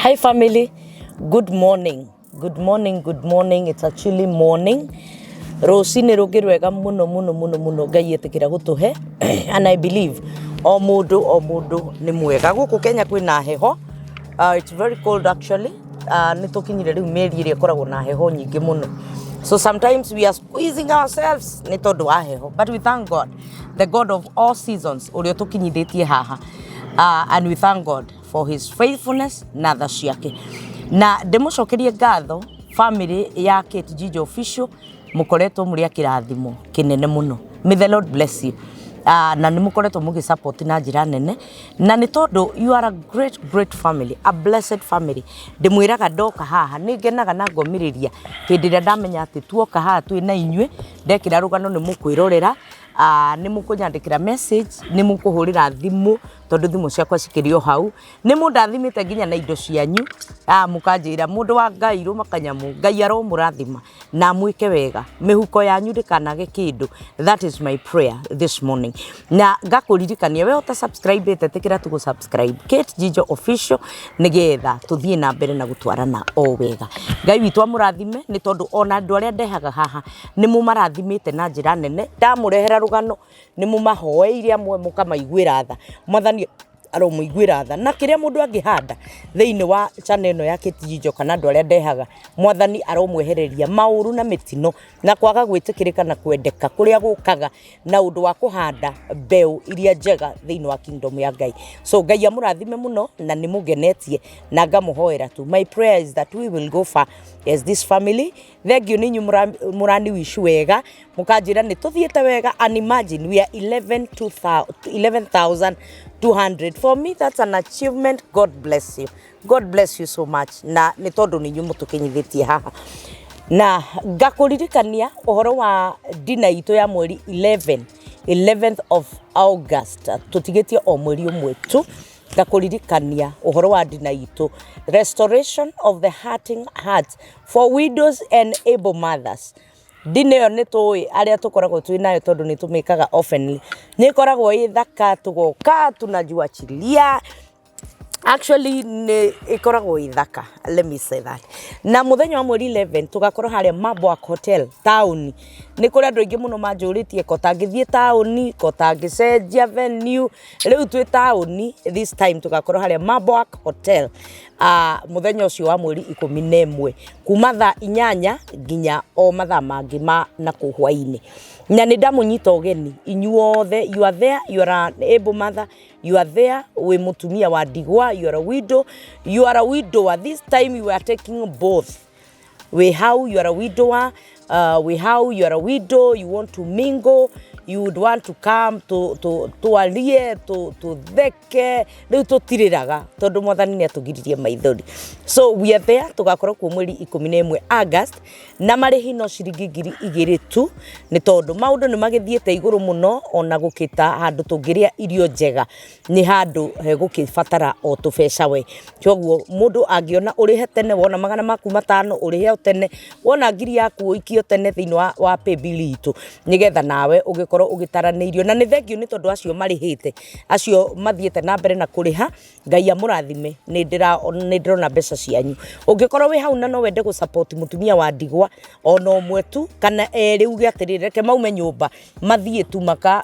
Hi family, good morning. Good morning, good morning. It's a chilly morning. Rũcinĩ rũngĩ rwega mũno mũno mũno mũno Ngai etĩkĩra gũtũhe and I believe o mũndũ o mũndũ nĩ mwega. Gũkũ Kenya kwĩna heho. It's very cold actually. Nĩ tũkinyire rĩu mĩeri ĩrĩa ĩkoragwo na heho nyingĩ mũno. So sometimes we are squeezing ourselves nĩ tondũ wa heho. But we thank God, the God of all seasons, ũrĩa ũtũkinyithĩtie haha. And we thank God for his faithfulness na tha ciake. Na ndĩmũcokerie ngatho family ya Kate Njijo Official, mũkoretwo mũrĩ a kĩrathimo kĩnene mũno. May the Lord bless you. Na nĩ mũkoretwo mũgĩ support na njĩra nene, na nĩ tondũ you are a great great family, a blessed family. Ndĩmwĩraga ndoka haha nĩ ngenaga na ngomĩrĩria hĩndĩ ĩrĩa ndamenya atĩ tuoka haha twĩ na inyuĩ, ndekĩra rũgano nĩ mũkwĩrorera, nĩ mũkũnyandĩkĩra message, nĩ mũkũhũrĩra thimũ tondũ thimũ ciakwa cikĩrĩ o hau. Nĩ mũndathimĩte nginya na indo cianyu, mũkanjĩra mũndũ wa Ngai rũma kanyamũ, Ngai aromũrathima na amwĩke wega, mĩhuko yanyu ndĩkanage kĩndũ. That is my prayer this morning. Na ngakũririkania we ũta subscribe ĩte, tĩkĩra tu gũ subscribe Kate Njijo Official nĩgetha tũthiĩ na mbere na gũtwarana o wega. Ngai witũ amũrathime nĩ tondũ ona andũ arĩa ndehaga haha nĩ mũmarathimĩte na njĩra nene. Ndamũrehera rũgano nĩ mũmahoeire amwe mũkamaiguĩra tha. Mwathani aromũiguĩra tha, na kĩrĩa mũndũ angĩhanda thĩinĩ wa channel ĩno ya Kate Njijo kana andũ arĩa ndehaga, Mwathani aromwehereria maũru na mĩtino na kwaga gwĩtĩkĩrĩka na kwendeka kũrĩa gũkaga na ũndũ wa kũhanda mbeũ iria njega thĩinĩ wa kingdom ya Ngai. So Ngai amũrathime mũno na nĩ mũngenetie na ngamũhoera tu. My prayer is that we will go far as this family. Thank you nĩ inyuĩ mũrani wish wega, mũkanjĩra nĩ tũthiĩte wega, and imagine we are 11,200. For me that's an achievement. God bless you. God bless you so much. Na nĩ tondũ nĩ inyuĩ mũtũkinyithĩtie haha. Na ngakũririkania ũhoro wa dinner itũ ya mweri 11, 11th of August. Tũtigĩtie o mweri ũmwe tu. Ngakũririkania ũhoro wa dinner itũ, restoration of the hurting hearts for widows and able mothers. Dinner ĩyo nĩ tũĩ arĩa tũkoragwo twĩ nayo tondũ nĩ tũmĩkaga oftenly. Nĩ ĩkoragwo ĩ thaka, tũgoka tunajiwachilia. Actually nĩ ĩkoragwo ĩ thaka, let me say that. Na mũthenya wa mweri 11 tũgakorwo harĩa Mabwak Hotel taũni. Nĩ kũrĩ andũ aingĩ mũno manjũrĩtie ko tangĩthiĩ taũni, ko tangĩcenjia venue. Rĩu twĩ taũni this time, tũgakorwo harĩa Mabwak Hotel mũthenya ũcio wa mweri 11 kuma thaa 8 nginya o mathaa mangĩ ma na kũu hwainĩ. Na nĩ ndamũnyita ũgeni inyuothe. You are there, you are an able mother, you are there, wĩ mũtumia wa ndigwa, you are a widow, you are a widower. This time you are taking both. Wĩ hau, you are a widower, wĩ hau, you are a widow, you want to mingle, you would want to come to to twarie, tũtheke. Rĩu tũtirĩraga tondũ Mwathani nĩ atũgiririe maithori. So we are there, tũgakorwo kuo mweri 11 August, na marĩhi no ciringi 2000 tu, nĩ tondũ maũndũ nĩ magĩthiĩte igũrũ mũno. Ona gũkĩta handũ tũngĩrĩa irio njega nĩ handũ hegũkĩbatara o tũbeca we. Koguo mũndũ angĩona ũrĩhe tene, wona magana maku matano ũrĩhe o tene, wona ngiri yaku ũikio tene thĩinĩ wa paybill itũ, nĩgetha nawe ũgĩkorwo ũgĩtaranĩirio. Na nĩ thank you nĩ tondũ acio marĩhĩte, acio mathiĩte na mbere na kũrĩha, Ngai amũrathime. Nĩ ndĩrona mbeca cianyu. Ũngĩkorwo wĩ hau na no wende gũ support mũtumia wa ndigwa ona ũmwe tu kana erĩ, uge atĩrĩrĩ, reke maume nyũmba mathiĩ tu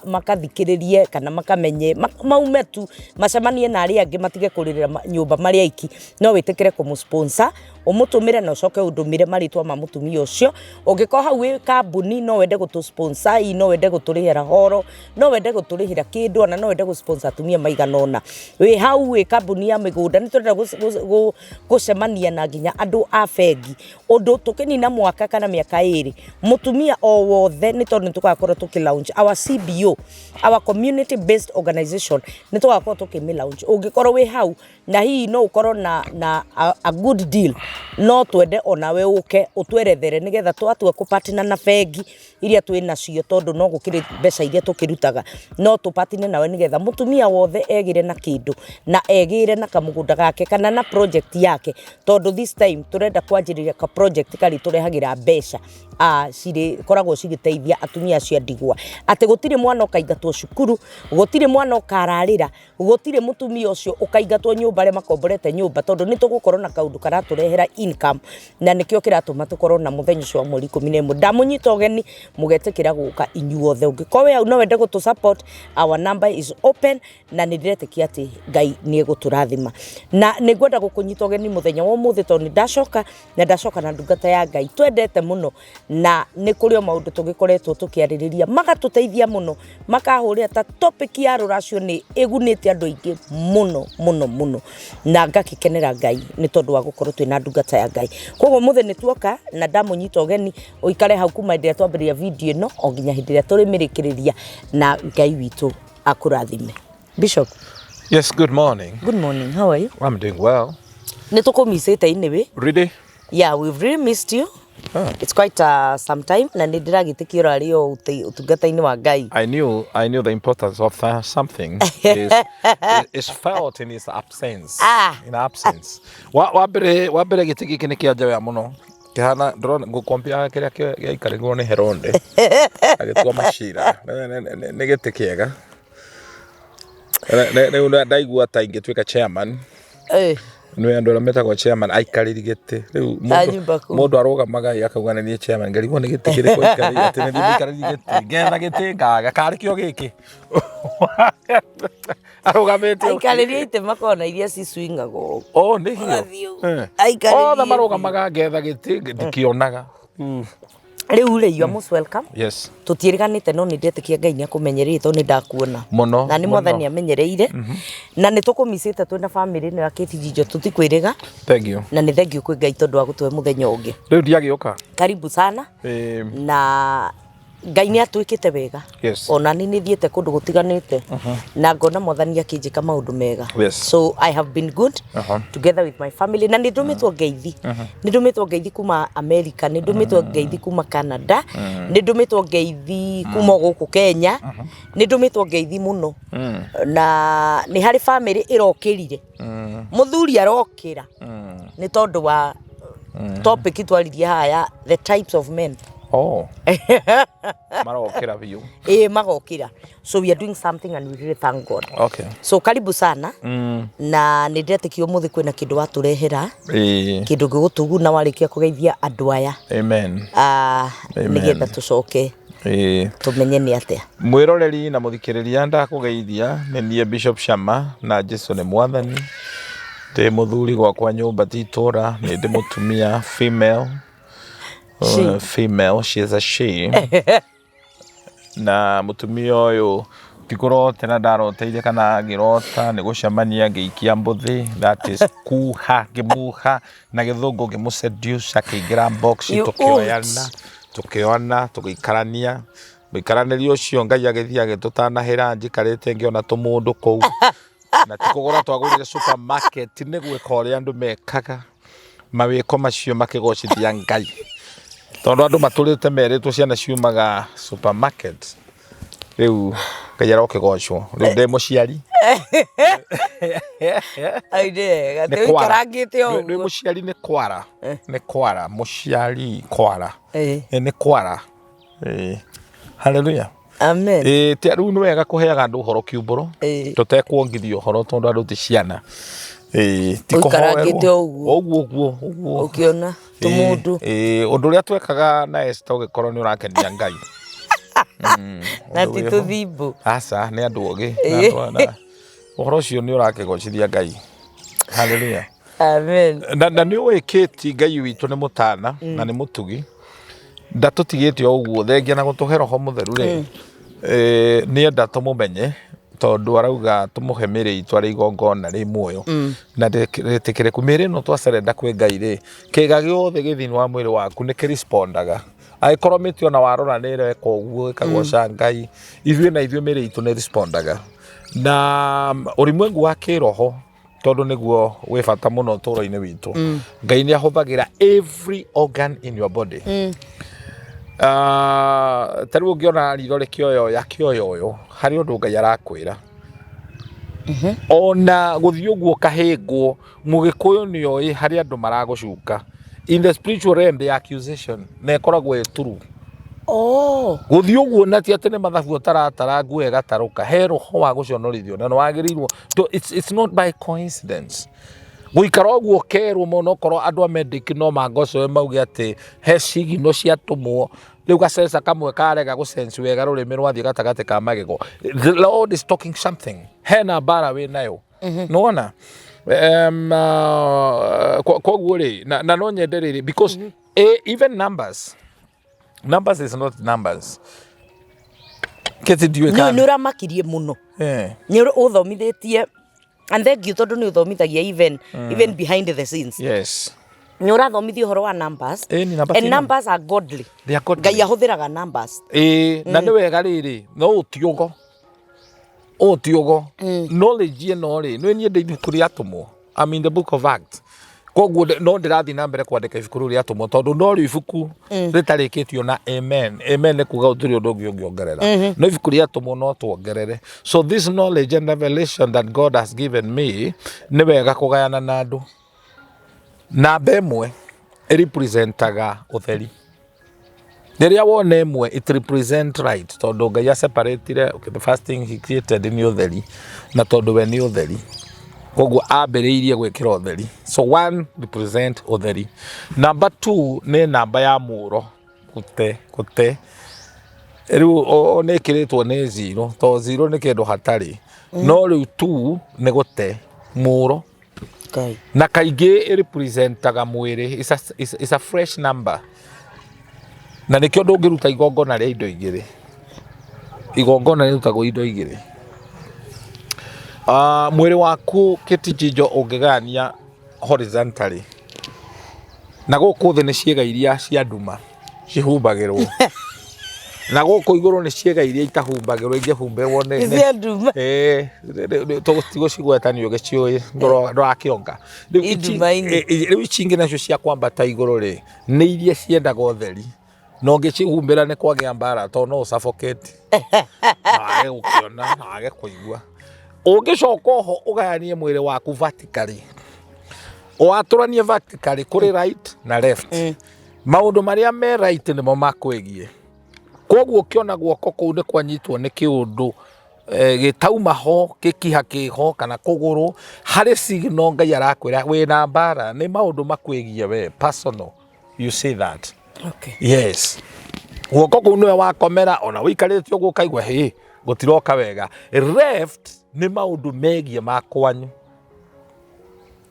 makathikĩrĩrie kana makamenye, maume tu macemanie na arĩa angĩ, matige kũrĩrĩra nyũmba marĩ aiki, no wĩtĩkĩre kũmũ sponsor, ũmũtũmĩre na ũcoke ũndũmĩre marĩtwa ma mũtumia ũcio. Ũngĩkorwo hau wĩ kambuni, no wende gũtũ sponsor, hihi no wende gũtũrĩhĩra horo, no wende gũtũrĩhĩra kĩndũ, ona no wende gũ sponsor atumia maigana ũna, wĩ hau wĩ kambuni ya mĩgũnda, nĩ tũrenda gũcemania na nginya andũ a bengi, ũndũ tũkĩnina mwaka kana mĩaka 2, mũtumia o wothe, nĩ tondũ nĩ tũgakorwo tũkĩ launch our CBO, our community based organization, nĩ tũgakorwo tũkĩmĩ launch. Ũngĩkorwo wĩ hau na hihi no ũkorwo na a good deal. No twende onawe ũke ũtwerethere nĩgetha twatua kũpartner na bengi iria twĩ nacio, tondũ no gũkĩrĩ mbeca iria tũkĩrutaga, no tũpartner nawe nĩgetha mũtumia wothe egĩre na kĩndũ na egĩre na kamũgũnda gake kana na project yake, tondũ this time tũrenda kwanjĩrĩria ka project karĩ tũrehagĩra mbeca cirĩkoragwo cigĩteithia atumia acio a ndigwa, atĩ gũtirĩ mwana ũkaingatwo cukuru, gũtirĩ mwana ũkararĩra, gũtirĩ mũtumia ũcio ũkaingatwo nyũmba arĩa makomborete nyũmba, tondũ nĩ tũgũkorwo na kaũndũ karatũrehera income, na nĩkĩo kĩratũma tũkorwo na mũthenya ũcio wa mweri 11. Ndamũnyita ũgeni mũgetĩkĩra gũka inyuothe. Ũngĩkorwo wĩ hau no wende gũtũ support, our number is open, na nĩ ndĩretĩkia atĩ Ngai nĩ egũtũrathima. Na nĩ ngwenda gũkũnyita ũgeni mũthenya wa ũmũthĩ, tondũ nĩ ndacoka na ndacoka na ndungata ya Ngai twendete mũno, na nĩ kũrĩ o maũndũ tũgĩkoretwo tũkĩarĩrĩria magatũteithia mũno, makahũrĩra ta topic ya rũracio nĩ ĩgunĩte andũ aingĩ mũno mũno mũno, na ngakĩkenera Ngai nĩ tondũ wa gũkorwo twĩna ndungata ya Ngai. Koguo mũthĩ nĩ tuoka na ndamũnyita ũgeni ũikare hau kuma hĩndĩ ĩrĩa twambĩrĩria video ĩno o nginya hĩndĩ ĩrĩa tũrĩmĩrĩkĩrĩria, na Ngai witũ akũrathime. Bishop. Yes, good morning. Good morning, how are you? I'm doing well. Nĩ tũkũmicĩte anyway. Really? Yeah, we've really missed you. Ah. It's quite some time, na nĩ ndĩragĩtĩkia ũrarĩ o ũtungata-inĩ wa Ngai. I knew the importance of something is felt in its absence. Ah. In absence. Wa mbere gĩtĩ gĩkĩ nĩ kĩa njoya mũno. Kĩhana ndĩrona ngũkompia kĩrĩa gĩaikarĩrwo nĩ Herode agĩtua macira. Nĩ gĩtĩ kĩega. Rĩu ndaigua ta ingĩtuĩka chairman. Nĩ andũ arĩa metagwo chairman, aikarĩri gĩtĩ rĩu. A nyumba kumi. Mũndũ arũgamaga ĩ akauga nĩ niĩ chairman, ngarigwo nĩ gĩtĩ kĩrĩkũ aikarĩire, atĩ nĩ niĩ mũikarĩri gĩtĩ. Ngetha gĩtĩ ngaga karĩ kĩo gĩkĩ arũgamĩte. Aikarĩria itĩ makoragwo na iria cicwingagwo. Oh, nĩ hiyo. Ũgathiĩ ũguo. Aikarĩrie. Othe marũgamaga, ngetha gĩtĩ ndikĩonaga. Rĩu rĩ, you are most welcome. Yes. Tũtiĩrĩganĩte, no nĩ ndetĩkia Ngai nĩ akũmenyereire, tondũ nĩ ndakuona. Mũno, Na nĩ mũno. Mwathani amenyereire, na nĩ tũkũmicĩte twĩna family ĩno ya Kĩtijinjo, tũtikwĩrĩga. Thank you. Na nĩ thank you kwĩ Ngai tondũ wa gũtũhe mũthenya ũngĩ. Rĩu ndiagĩũka. Karibu sana. Na Ngai nĩ atwĩkĩte wega. Ona nĩ thiĩte kũndũ gũtiganĩte na ngona Mwathani akĩnjĩka maũndũ mega. So I have been good together with my family, na nĩ ndũmĩtwo ngeithi, nĩ ndũmĩtwo ngeithi kuma America, nĩ ndũmĩtwo ngeithi kuma Canada, nĩ ndũmĩtwo ngeithi kuma o gũkũ Kenya, nĩ ndũmĩtwo ngeithi mũno. Na nĩ harĩ family ĩrokĩrire, mũthuri arokĩra nĩ tondũ wa topic twaririe haha ya the types of men. Oh, marokĩra biũ. Ĩĩ, magokĩra. So we are doing something and we really thank God. So karibu sana. Na nĩ ndĩretĩkia ũmũthĩ kwĩna kĩndũ watũrehera, kĩndũ gĩgũtũguna warĩkia kũgeithia andũ aya. Amen. Amen. Nĩgetha tũcoke tũmenye nĩ atĩa. Mwĩroreri na mũthikĩrĩria, ndakũgeithia. Nĩ niĩ Bishop Shama, na Jesu nĩ Mwathani. Ndĩ mũthuri gwakwa nyũmba, ti itũra. Nĩ ndĩ mũtumia, female. She. Female, she is a she. Na mũtumia ũyũ ti kũrotera ndaroteire kana ngĩrota, nĩ gũcemania ngĩikia mbũthĩ, that is kuha, ngĩmuha na gĩthũngũ, ngĩmũseduce, akĩingĩra box. You. Tũkĩoyana, tũkĩona, tũgĩikarania. Mũikaranĩrio ũcio Ngai agĩthiĩ agĩtũtanahĩra. Njikarĩte ngĩona tũmũndũ kũu, na ti kũgũra twagũrire supermarket, nĩ gwĩka ũrĩa andũ mekaga, mawĩko macio makĩgocithia Ngai, tondũ andũ matũrĩte merĩtwo ciana ciumaga supermarket. Rĩu Ngai arokĩgocwo, rĩu ndĩ mũciari. Ai, nĩ wega. Nĩ kwara. Ũikarangĩte o Ndĩ ũguo. mũciari, nĩ kwara, nĩ kwara mũciari, kwara. Nĩ kwara. Haleluya. Amen. Ĩĩ, rĩu nĩ wega kũheaga andũ ũhoro kiumbũro, tũtekuongithia ũhoro, tondũ andũ ti ciana. Ĩĩ, ti Ũikarangĩte kũhoerwo. o ũguo. Ũguo ũguo ũguo. Ũkĩona tũmũndũ. Ĩĩ, ũndũ ũrĩa twekaga na Esther ũgĩkorwo nĩ ũrakenia Ngai. Na Ũndũ ti wĩho. tũthimbu. Aca, nĩ andũ ogĩ. Na ũhoro ũcio nĩ ũrakĩgocithia Ngai. Haleluya. Amen. Na nĩ ũĩ kĩti, Ngai witũ nĩ mũtana na nĩ mũtugi, ndatũtigĩte o ũguo. Thengia na gũtũhe Roho Mũtheru rĩ, nĩenda tũmũmenye, tondũ arauga tũmũhe mĩrĩ itũ arĩ igongona rĩ muoyo na rĩtĩkĩrĩku. Mĩrĩ ĩno twacerenda kwĩ Ngai rĩ, kĩga gĩothe gĩ thĩinĩ wa mwĩrĩ waku nĩ kĩrespondaga. Angĩkorwo mĩtĩ ona warora nĩ ĩreka ũguo ĩkagoca Ngai, ithuĩ na ithuĩ mĩrĩ itũ nĩ respondaga. Na ũrimwengu wa kĩroho Tondũ nĩguo wĩ bata mũno ũtũũro-inĩ witũ. Ngai nĩ ahũthagĩra every organ in your body. Ah, ta rĩu ũngĩona ritho rĩkĩoyoya kĩoyoyo, harĩ ũndũ Ngai arakwĩra. Ona gũthiĩ ũguo ũkahĩngwo, Mũgĩkũyũ nĩ oĩ harĩ andũ maragũcuka. In the spiritual realm, the accusation na ĩkoragwo ĩ true. Gũthiĩ ũguo na ti atĩ nĩ mathabu ũtaratara nguo ĩgatarũka, he roho wa gũconorithio na nĩ wagĩrĩirwo, it's not by coincidence. Gũikara ũguo ũkerwo mũno okorwo andũ a medic no mangocoe mauge atĩ he signal ciatũmwo, rĩu gacenca kamwe karega gũ sense wega rũrĩmĩ rwathiĩ gatagatĩ ka magego. The Lord is talking something. Hena mbara wĩ nayo. Nĩwona? Koguo rĩ, na no nyende rĩrĩ, because even numbers, numbers is not numbers. Kĩti ndiũĩ nĩ kana. Nĩ ũramakirie mũno. Nĩ ũthomithĩtie, and thank you, tondũ nĩ ũthomithagia even behind the scenes. Nĩ ũrathomithia ũhoro wa numbers. Ĩni, namba and ti numbers are godly. They are godly. Ngai ahũthĩraga numbers. Ĩĩ, na nĩ wega rĩrĩ, no ũtiũgo ũtiũgo knowledge ĩno rĩ, nĩ niĩ ndĩ ibuku rĩa atũmwo. I'm in the book of Acts, koguo no ndĩrathiĩ na mbere kwandĩka ibuku rĩu rĩa atũmwo, tondũ no rĩo ibuku rĩtarĩkĩtio na amen. Amen nĩ kuga gũtirĩ ũndũ ũngĩ ũngĩongerera, no ibuku rĩa atũmwo no tuongerere. So this knowledge and revelation that God has given me, nĩ wega kũgayana na andũ. Namba 1 ĩrepresentaga ũtheri. Rĩrĩa wona 1, it represent right, tondũ Ngai aseparatire. Okay, the first thing he created nĩ ũtheri, na tondũ we nĩ ũtheri, koguo ambĩrĩirie gwĩkĩra ũtheri. So 1 represent ũtheri. Number 2 nĩ namba ya mũro, gũte gũte. Rĩu nĩ ĩkĩrĩtwo nĩ 0, to 0 nĩ kĩndũ hatarĩ, no rĩu 2 nĩ gũte mũro. Ngai. Na kaingĩ ĩrepresentaga mwĩrĩ. It's a fresh number, na nĩkĩo ndũngĩruta igongona rĩa indo igĩrĩ. Igongona rĩrutagwo indo igĩrĩ. Ah, mwĩrĩ waku kĩtijinjo ũngĩgayania horizontally na gũkũ thĩ nĩ ciĩga iria cia nduma cihumbagĩrwo, na gũkũ igũrũ nĩ ciĩga iria itahumbagĩrwo, ingĩhumbĩrwo nĩ Cia nduma. Ĩĩ, tũtigũcigweta nĩ ũgĩciũĩ, ndũrakĩonga. Rĩu Induma-inĩ. Rĩu ici ingĩ nacio cia kwambata igũrũ rĩ, nĩ iria ciendaga ũtheri, na ũngĩcihumbĩra nĩ kwagĩa mbara, tondũ no ũsuffocate na wage gũkĩona na wage kũigua. Ũngĩcoka oho ũgayanie mwĩrĩ waku vertically, watũranie vertically kũrĩ right na left, maũndũ marĩa me right nĩmo makwĩgiĩ. Koguo ũkĩona guoko kũu nĩ kwanyitwo nĩ kĩũndũ gĩtauma ho, gĩkiha kĩho kana kũgũrũ, harĩ signal Ngai arakwĩra wĩna mbara, nĩ maũndũ makwĩgiĩ we personal. You see that? Yes, guoko kũu nĩwe wakomera, ona ũikarĩte ũguo ũkaigua hĩ gũtiroka wega. Left nĩ maũndũ megiĩ ma kwanyu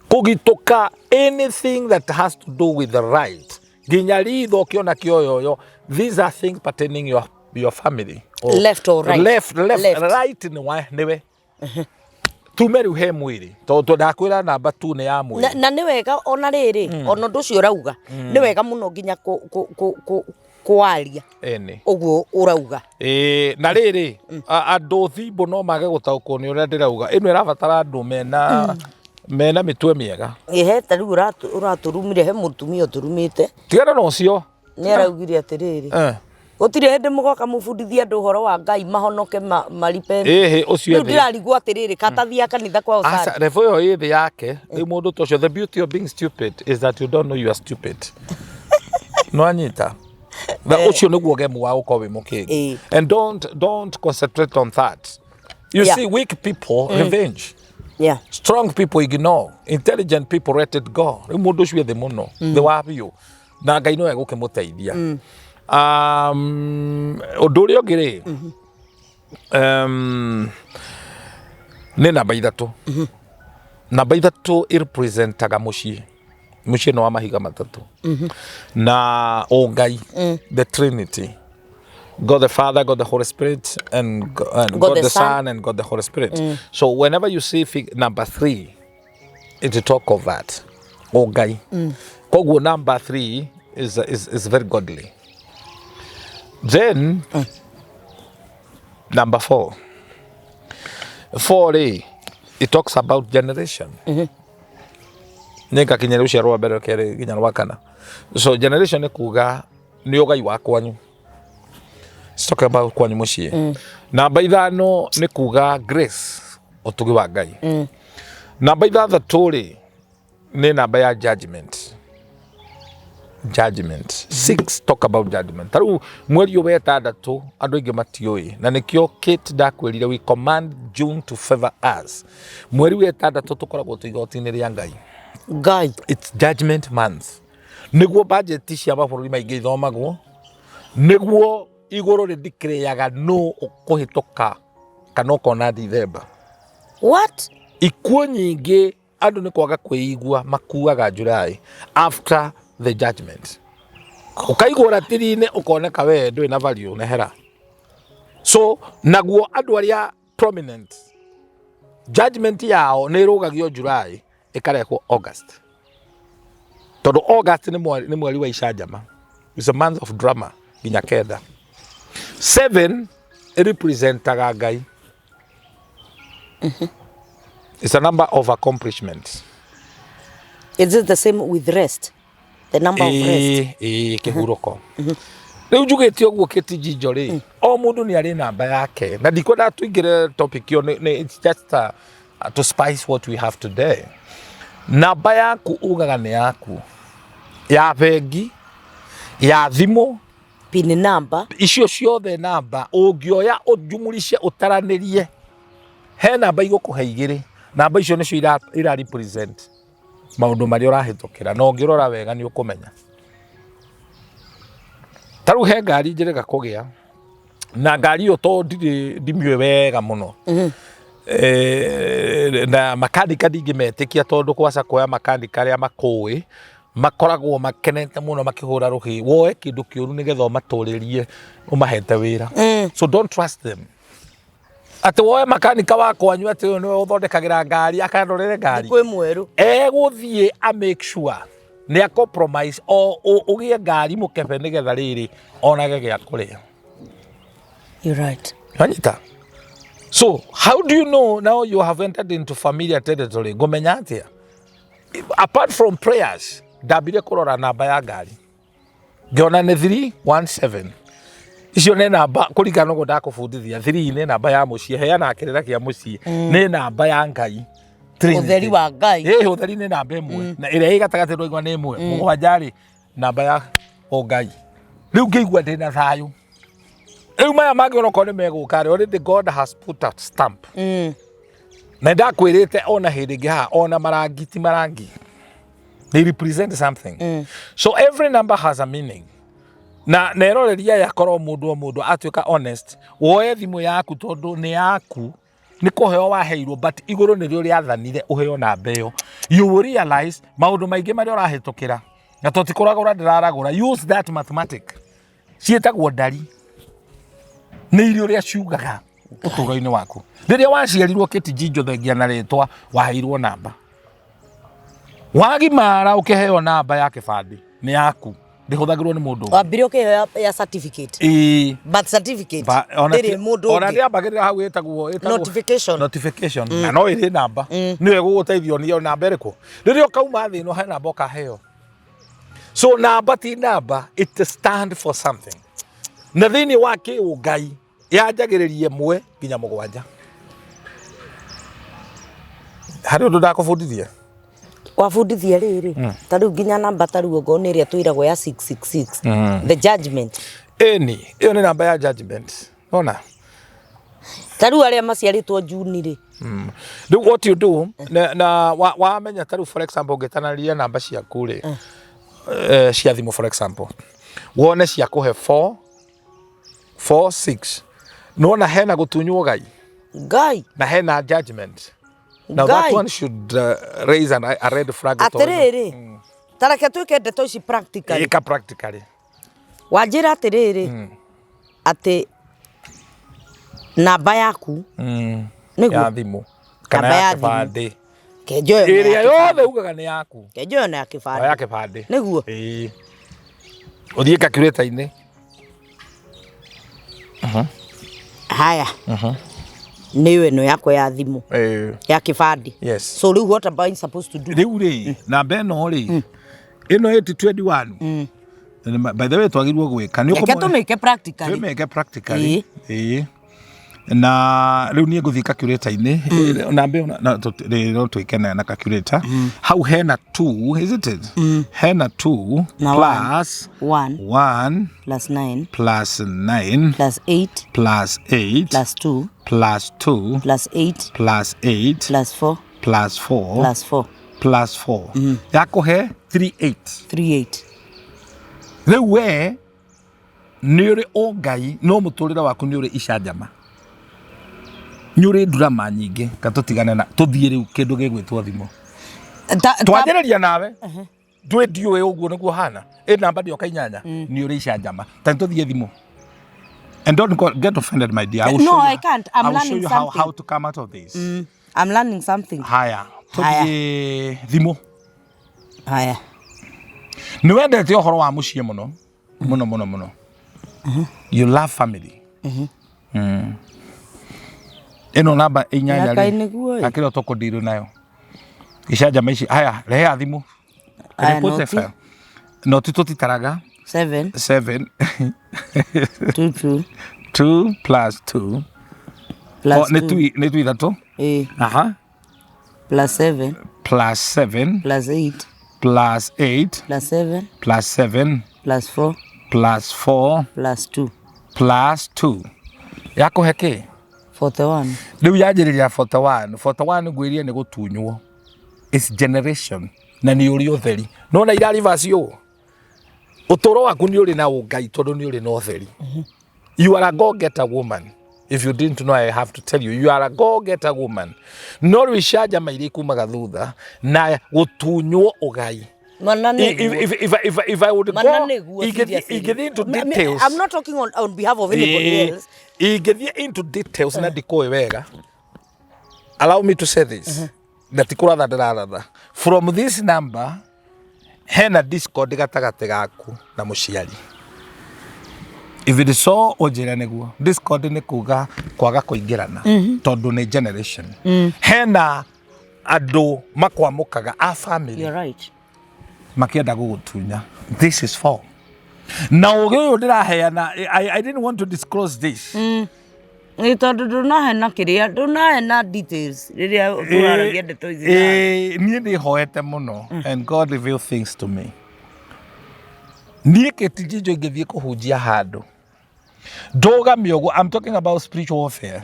kũgitũka, anything that has to do with the right, nginya ritho ũkĩona kĩoyoyo, these are things pertaining your family. Left or right? Left, left. Left. Right nĩ nĩwe tume rĩu he mwĩrĩ, tondũ ndakwĩra namba tu nĩ ya mwĩrĩ. Na nĩ wega ona rĩrĩ, ona ũndũ ũcio ũrauga nĩ wega mũno, nginya kwaria Ĩni. Ũguo ũrauga. Ĩĩ, na rĩrĩ, andũ thimbo no mage gũtaũkwo nĩ ũrĩa ndĩrauga. Ĩno ĩrabatara andũ mena mĩtwe mĩega. Ĩhe ta rĩu ũratũrumire, he mũtumia ũtũrumĩte. Tigana na ũcio. Nĩ araugire atĩrĩrĩ, gũtirĩ hĩndĩ mũgoka mũbundithie andũ ũhoro wa Ngai mahonoke maripe. Ĩhĩ, ũcio Rĩu ethĩ. ndĩrarigwo atĩrĩrĩ, katathia kanitha kwao. Aca, Sunday. level ĩyo ĩ thĩ yake. Rĩu mũndũ ta ũcio, the beauty of being stupid is that you don't know you are stupid. Nĩwanyita? Na ũcio nĩguo gemu wa gũkorwo wĩ mũkĩgu. And don't concentrate on that. You see, weak people revenge, strong people ignore, intelligent people let it go. Rĩu mũndũ ũcio ethĩ mũno, thĩ wa biũ, na Ngai no egũkĩmũteithia. Ũndũ ũrĩa ũngĩ rĩ, nĩ namba 3. Namba 3 ĩrepresentaga mũciĩ. Mũciĩ nĩ wa mahiga matatũ na ũngai, the Trinity, God the Father, God the Holy Spirit, and God the Son, and God the Holy Spirit. So whenever you see number 3, it talk of that. Ũngai. Koguo number 3 is very godly. Then number 4. 4 rĩ, It talks about generation. Nĩ ngakinya rũciaro rwa mbere, kerĩ, nginya rwa kana. So generation nĩ kuga nĩ ũgai wa kwanyu. It's talking about kwanyu mũciĩ. Namba 5 nĩ kuga grace, ũtugi wa Ngai. Namba 6 rĩ, nĩ namba ya judgment. Judgment 6 talk about judgment. Ta rĩu mweri ũyũ wa 6 andũ aingĩ matiũĩ, na nĩkĩo Kate ndakwĩrire we command June to favor us. Mweri wa 6 tũkoragwo twĩ igoti-inĩ rĩa Ngai. Ngai. It's judgment month. Nĩguo budget cia mabũrũri maingĩ ithomagwo, nĩguo igũrũ rĩdeclareaga nũ ũkũhĩtũka kana ũkona December. What? Ikuũ nyingĩ andũ nĩ kwaga kwĩigua makuaga July after the judgment. Ũkaigwo ratiri-inĩ ũkoneka we ndũrĩ na value nehera. So naguo andũ arĩa prominent judgment yao nĩ ĩrũgagio July ĩkarehwo August, tondũ August nĩ mweri wa icanjama. It's a month of drama nginya 9. 7 representaga Ngai. It's a number of accomplishments. Is it the same with rest? The number of rest? Ĩĩ, kĩhurũko. Rĩu njugĩte ũguo kĩtijinjo rĩ, o mũndũ nĩ arĩ namba yake, na ndikwenda tũingĩre topic ĩyo, it's just to spice what we have today. Namba yaku ugaga nĩ yaku ya bengi, ya thimũ, PIN number. Icio ciothe namba ũngĩoya ũnjumurice ũtaranĩrie, he namba igũkũhe 2. Namba icio nĩcio ira represent maũndũ marĩa ũrahĩtũkĩra, na ũngĩrora wega nĩ ũkũmenya. Ta rĩu he ngari njĩrĩga kũgĩa na ngari ĩyo, tondũ ndirĩ ndimĩũĩ wega mũno, na makanika ndingĩmetĩkia, tondũ kwaca kuoya makanika arĩa makũĩ makoragwo makenete mũno makĩhũra rũhĩ woe kĩndũ kĩũru nĩgetha ũmatũrĩrie ũmahete wĩra. So don't trust them atĩ woe makanika wa kwanyu atĩ ũyũ nĩwe ũthondekagĩra ngari akandorere ngari. Kwĩ mwerũ. Egũthiĩ a make sure nĩ a compromise o ũgĩe ngari mũkebe nĩgetha rĩrĩ onage gĩa kũrĩa. You're right. Wanyita? So how do you know now you have entered into familiar territory? Ngũmenya atĩa? Apart from prayers, ndambire kũrora namba ya ngari, ngĩona nĩ 317. Icio nĩ namba kũringana na ũguo ndakũbundithia. 3 nĩ namba ya mũciĩ, heana kĩrĩra kĩa mũciĩ, nĩ namba ya Ngai. Trinity. Ũtheri wa Ngai. Ĩ, ũtheri nĩ namba 1, na ĩrĩa ĩ gatagatĩ ndwaigua nĩ 1. 7 rĩ, namba ya ũngai. Rĩu ngĩigua ndĩna thayũ. Rĩu maya mangĩ onokorwo nĩ megũka rĩ, already God has put a stamp. Na ndakwĩrĩte ona hĩndĩ ĩngĩ haha, ona marangi ti marangi, they represent something. So every number has a meaning. Na neroreria aya, korwo mũndũ o mũndũ atuĩka honest, woe thimũ yaku, tondũ nĩ yaku, nĩ kũheo waheirwo, but igũrũ nĩrĩo rĩathanire ũheo namba ĩyo, you will realize maũndũ maingĩ marĩa ũrahĩtũkĩra, na to ti kũragũra ndĩraragũra. Use that mathematic ciĩtagwo ndari, nĩ irio ũrĩa ciugaga ũtũũro-inĩ waku. Rĩrĩa waciarirwo kĩtijinjo, thengia na rĩtwa, waheirwo namba. Wagimara ũkĩheo namba ya kĩbandĩ, nĩ yaku, ndĩhũthagĩrwo nĩ mũndũ ũngĩ. Wambire ũkĩheo ya certificate. Ĩĩ. Birth certificate. Ona ndĩrĩ mũndũ ona ũngĩ. ndĩambagĩrĩra hau, ĩtagwo Notification. Notification, na no ĩrĩ namba nĩyo ĩgũgũteithia nĩyo namba ĩrĩkũ. Rĩrĩa ũkauma thĩ ĩno, he namba ũkaheo. So namba ti namba, it stand for something. Na thĩinĩ wa kĩũngai yanjagĩrĩria 1 nginya 7. Harĩ ũndũ ndakũbundithia. Wabundithia rĩrĩ, ta rĩu nginya namba, ta rĩu okorwo nĩ ĩrĩa twĩragwo ya 666, the judgment. Ĩni, ĩyo nĩ namba ya judgment, ona. Ta rĩu arĩa maciarĩtwo Juni rĩ? Rĩu what you do na wamenya ta rĩu, for example, ũngĩtanarĩria namba ciaku rĩ, cia thimũ, for example, wone cia kũhe 4 4 6, nĩwona hena gũtunywo Ngai. Ngai. Na hena judgment. Now that Ngai. one should raise a red flag tondũ- Atĩrĩrĩ, ta reke twĩke ndeto ici practically. Ĩka practically. Wanjĩra atĩrĩrĩ, atĩ namba yaku nĩguo Ya thimũ kana Namba ya ya thimũ. kĩbandĩ. Kenjoyo na ĩrĩa ya yothe kĩbandĩ. ugaga nĩ yaku. Kenjoyo na ya O kĩbandĩ. ya kĩbandĩ. Nĩguo. Ĩĩ, ũthiĩ calculator-inĩ. Haya. Nĩyo ĩno yakwa ya thimũ. Ya kĩbandĩ. Yes. So rĩu what am I supposed to do? Rĩu rĩ, namba ĩno rĩ, ĩno 821. By the way, twagĩrĩirwo gwĩka nĩ Reke tũmĩke practically. Tũmĩke practically. Ĩĩ. Na rĩu niĩ ngũthiĩ calculator-inĩ namba ĩyo rĩ, no twĩke na calculator. Hau hena 2, isn't it? Hena 2 Na one. Plus 1 1 plus 9 plus 9 plus 8 plus 8 plus 2 plus 2 plus 8 plus 8 plus 4 plus 4 plus 4. Plus 4 yakũhe 38. 38. Rĩu we nĩ ũrĩ ũngai, no mũtũrĩre waku nĩ ũrĩ icanjama, nĩ ũrĩ ndurama nyingĩ. Ka tũtigane na tũthiĩ rĩu kĩndũ gĩgwĩtwo thimũ. Twanjĩrĩria nawe ndwĩ ndiũĩ ũguo nĩguo hana ĩ namba ndĩoka inyanya, nĩ ũrĩ icanjama. Ta nĩtũthiĩ thimũ. And don't get offended, my dear. I will No, show you, I can't. I'm I will show learning you how, something. how to come out of this. I'm learning something. Haya, tũthiĩ thimũ. Haya. Nĩ wendete ũhoro wa mũciĩ mũno mũno mũno mũno. You love family. Ĩno namba inyanya Na kaĩ nĩguo ĩ. Akĩrĩ tũkũndirũ nayo icanjama ici. Haya, rehea thimũ. Haya, Can you put the noti. file? Noti tũtitaraga. 7 7 2 2 2 plus 2 plus nĩ 2 nĩ tu ithatũ. Aha. Plus 7 Plus 7 plus 8 plus 8 plus 7 plus 7 plus 4 plus 4 plus 2 plus 2 yakũhe kĩ? 41. Rĩu yanjĩrĩria 41. 41 ngwĩrie nĩ gũtunywo. It's generation na nĩ ũrĩ ũtheri. Nona ira reverse ũũ, ũtũũro waku nĩ ũrĩ na ũngai tondũ nĩ ũrĩ na ũtheri. You are a go getter woman. If you didn't know, I have to tell you, you are a go getter woman. No rĩu icanjama iria ikumaga thutha na gũtunywo ũgai. Mana nĩguo. If I would Mana go nĩguo, ingĩthiĩ seriously. ingĩthiĩ into details. I'm not talking on behalf of anybody else. Ingĩthiĩ into details na ndikũĩ wega, allow me to say this, na ti kũratha ndĩraratha. From this number hena discord gatagatĩ gaku na mũciari. If it is so, ũnjĩre nĩguo. Discord nĩ kuga kwaga kũingĩrana tondũ nĩ generation. Hena andũ makwamũkaga a family You're right. Makĩenda gũgũtunya. This is for na ũgĩ ũyũ ndĩraheana. I didn't want to disclose this. Nĩ tondũ ndũnahena kĩrĩa, ndũnahena details rĩrĩa tũraragia ndeto ici. Niĩ nĩ hoete mũno and God reveal things to me. Niĩ kĩtijinjo ingĩthiĩ kũhunjia handũ ndũgame ũguo, I'm talking about spiritual warfare,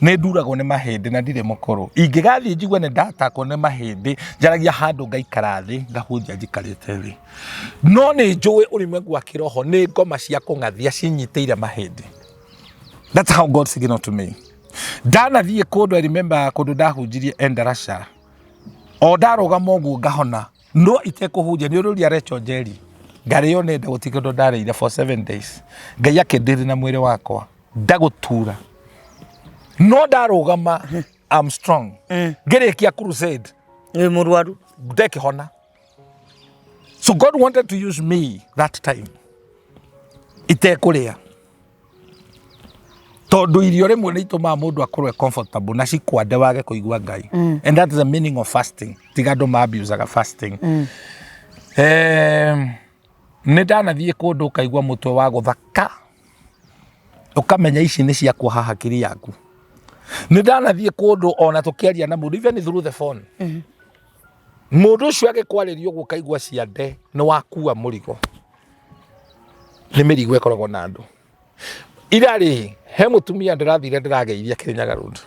nĩ nduragwo nĩ mahĩndĩ na ndirĩ mũkũrũ. Ingĩgathiĩ njigue nĩ ndatakwo nĩ mahĩndĩ, njaragia handũ ngaikara thĩ, ngahunjia njikarĩte thĩ. No nĩ njũĩ ũlimwengu wa kĩroho nĩ ngoma cia kũng'athia cinyitĩire mahĩndĩ. That's how God signaled to me. Ndanathiĩ kũndũ, I remember kũndũ ndahunjirie Endarasha, o ndarũgama ũguo ngahona, no itekũhunjia. Nĩ ũrũria Rachel Njeri, ngarĩo nĩ nda, gũtirĩ kĩndũ ndarĩire for 7 days. Ngai akĩndĩri na mwĩrĩ wakwa ndagũtura, no ndarũgama I'm strong. Ngĩrĩkia crusade Wĩ mũrwaru. Ndekĩhona. So God wanted to use me that time itekũrĩa, tondũ irio rĩmwe nĩ itũmaga mũndũ akorwo e comfortable na cikwande wage kũigua Ngai. And that is the meaning of fasting. Tiga andũ ma-abusaga fasting. Nĩ ndanathiĩ kũndũ ũkaigua mũtwe wa gũthaka, ũkamenya ici nĩ ciakwa hakiri yaku. Nĩ ndanathiĩ kũndũ ona tũkĩaria na mũndũ, even through the phone, mũndũ ũcio agĩkwarĩria ũguo ũkaigua ciande nĩ wakua mũrigo. Nĩ mĩrigo ĩkoragwo na andũ. Ira rĩ, he mũtumia ndĩrathire ndĩrageiria Kĩrĩnyaga Road,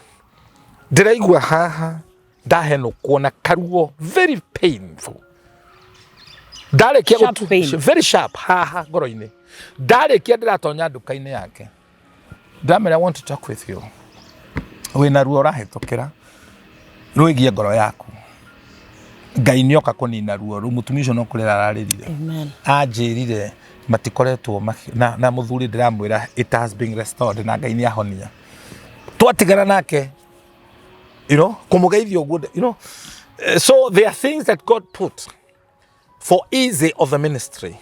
ndĩraigua haha ndahenũkwo na karuo very painful. Ndarĩkia Sharp pain. Very sharp haha ngoro-inĩ. Ndarĩkia ndĩratonya nduka-inĩ yake, ndamera, "I want to talk with you. Wĩna ruo ũrahĩtũkĩra rwĩgie ngoro yaku. Ngai nĩoka kũnina ruo rũu." Mũtumia ũcio no kũrĩra ararĩrire. Amen. Anjĩrire matikoretwo na mũthuri. Ndĩramwĩra it has been restored na Ngai nĩ ahonia. Twatigana nake, kũmũgeithia ũguo. So there are things that God put for easy of the ministry.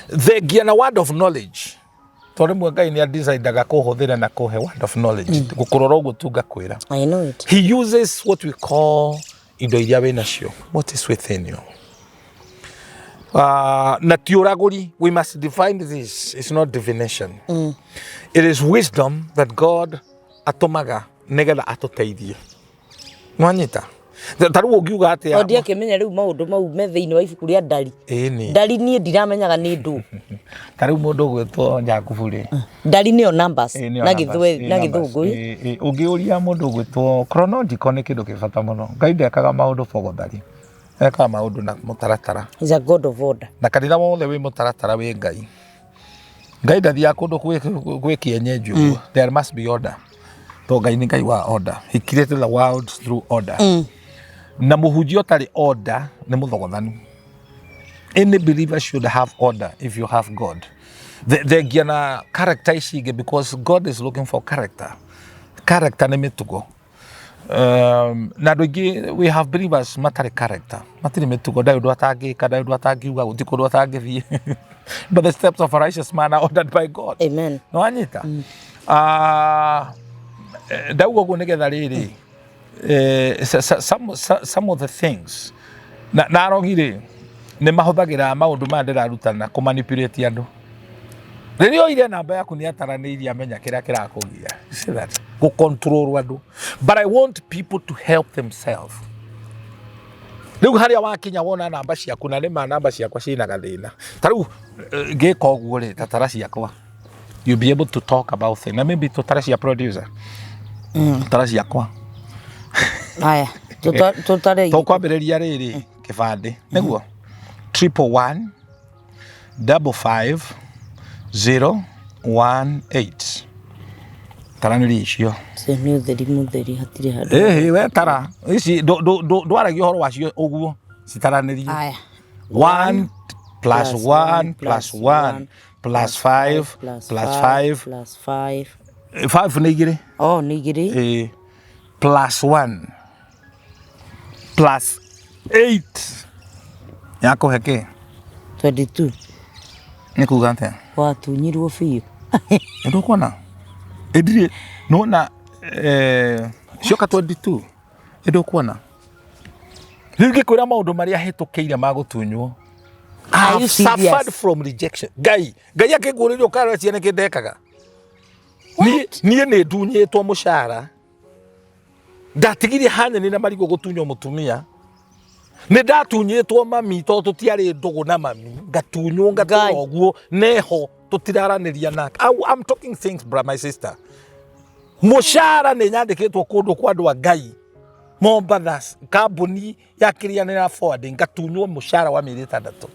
Thengia na word of knowledge. Tondũ rĩmwe Ngai nĩ adecidaga kũhũthĩra na kũhe word of knowledge. Gũkũrora ũguo tu ngakwĩra. I know it. He uses what we call indo iria wĩ nacio. What is within you? Na ti ũragũri. We must define this. It's not divination. It is wisdom that God atũmaga nĩgetha atũteithie. Nwanyita? Ta rĩu ũngiuga atĩa? O ndiakĩmenya rĩu maũndũ mau me thĩinĩ wa ibuku rĩa ndari. Ĩni. Ndari niĩ ndiramenyaga nĩ ndũ. Ta rĩu mũndũ ũgwĩtwo Jakubu rĩ. Ndari nĩyo numbers Ĩĩ, nĩyo na numbers, gĩthwe ĩĩ, na numbers. gĩthũngũ. Ĩĩ, ĩĩ, ũngĩũria mũndũ ũgwĩtwo chronological nĩ kĩndũ kĩ bata mũno. Ngai ndekaga maũndũ bogothari. Ekaga maũndũ na mũtaratara. He's a God of order. Na kanitha wothe wĩ mũtaratara wĩ Ngai. Ngai ndathiaga kũndũ gwĩ kĩenyenji ũguo. There must be order. Tondũ Ngai nĩ Ngai wa order. He created the world through order. Na mũhunjia ũtarĩ order nĩ mũthogothanu. Any believer should have order if you have God. Thengia na character ici ingĩ because God is looking for character. Character nĩ mĩtugo. Na andũ aingĩ we have believers matarĩ character, matirĩ mĩtugo, ndarĩ ũndũ atangĩka, ndarĩ ũndũ atangiuga, gũtirĩ kũndũ atangĩthiĩ. But the steps of a righteous man are ordered by God. Amen. Nĩ wanyita? Ndauga ũguo nĩgetha rĩrĩ, some of the things na arogi rĩ nĩ mahũthagĩra maũndũ maya ndĩrarutana kũ manipulate andũ. Rĩrĩa oire namba yaku nĩ ataranĩirie amenya kĩrĩa kĩrakũgia. You see that? Gũ control andũ. But I want people to help themselves. Rĩu harĩa wakinya wona namba ciaku na nĩma namba ciakwa ciĩna gathĩna. Ta rĩu ngĩka ũguo rĩ, ta tara ciakwa. You'll be able to talk about things. Na maybe tũtare cia producer. Tara ciakwa. Haya, tũtare. Tũkwambĩrĩria rĩrĩ kĩbandĩ. Nĩguo? 111 55 0 1 8. Taranĩria icio. Cio nĩ ũtheri mũtheri hatirĩ handũ. Ĩhĩ we tara. Ici ndwaragia ũhoro wacio ũguo. Citaranĩrie. Haya. 1 plus 1 plus 1 plus 5 plus 5 plus 5. 5 nĩ igĩrĩ. Oh, nĩ igĩrĩ. Ĩĩ. Plus 1 plus 8 yakũhe kĩ? 22. Nĩ kuga atĩa? Watunyirwo biũ. Nĩ ndũkuona? Ĩndirĩ nĩwona cioka 22 nĩ ndũkuona? Rĩu ngĩkwĩra maũndũ marĩa hĩtũkĩire ma gũtunywo. I Are you have serious? suffered from rejection. Ngai, Ngai akĩngũrĩria ũkarora ciana kĩ ndekaga. Niĩ nĩ ndunyĩtwo mũcara. Ndatigirie hanyeni na marigũ gũtunywo mũtumia. Nĩ ndatunyĩtwo mami tondũ tũtiarĩ ndũgũ na mami. Ngatunywo ngatũra Ngai. ũguo neho tũtiraranĩria nake. I'm talking things bra my sister. Mũcara nĩ nyandĩkĩtwo kũndũ kwa andũ a Ngai. Mombatha kambuni ya kĩrĩanĩra forwarding ngatunywo mũcara wa mĩeri ĩtandatũ.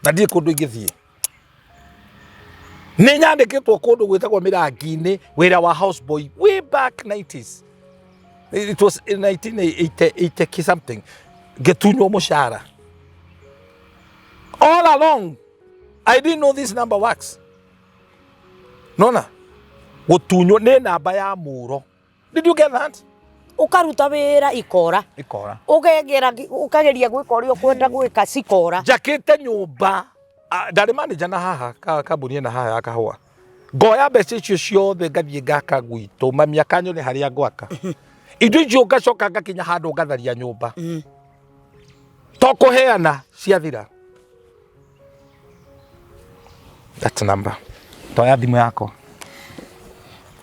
Na ndirĩ kũndũ ingĩthiĩ. Nĩ nyandĩkĩtwo kũndũ gwĩtagwo Mĩrangi-inĩ wĩra wa houseboy way back 90s. It was in 1980 something. Ngĩtunywo mũcara. All along I didn't know this number works. Nona gũtunywo nĩ namba ya mũro. Did you get that? Ũkaruta wĩra ikora. Ikora. Ũkegera ũkageria gwĩka ũrĩa ũkwenda gwĩka cikora. Njakĩte nyũmba ndarĩ manager na haha kambuni ĩna haha ya kahũa. Ngoya mbeca icio ciothe ngathiĩ ngaka gwitũ mami akanyone harĩa ngwaka. Indo icio ngacoka ngakinya handũ ngatharia nyũmba. To kũheana ciathira. That number. Toya thimũ yakwa.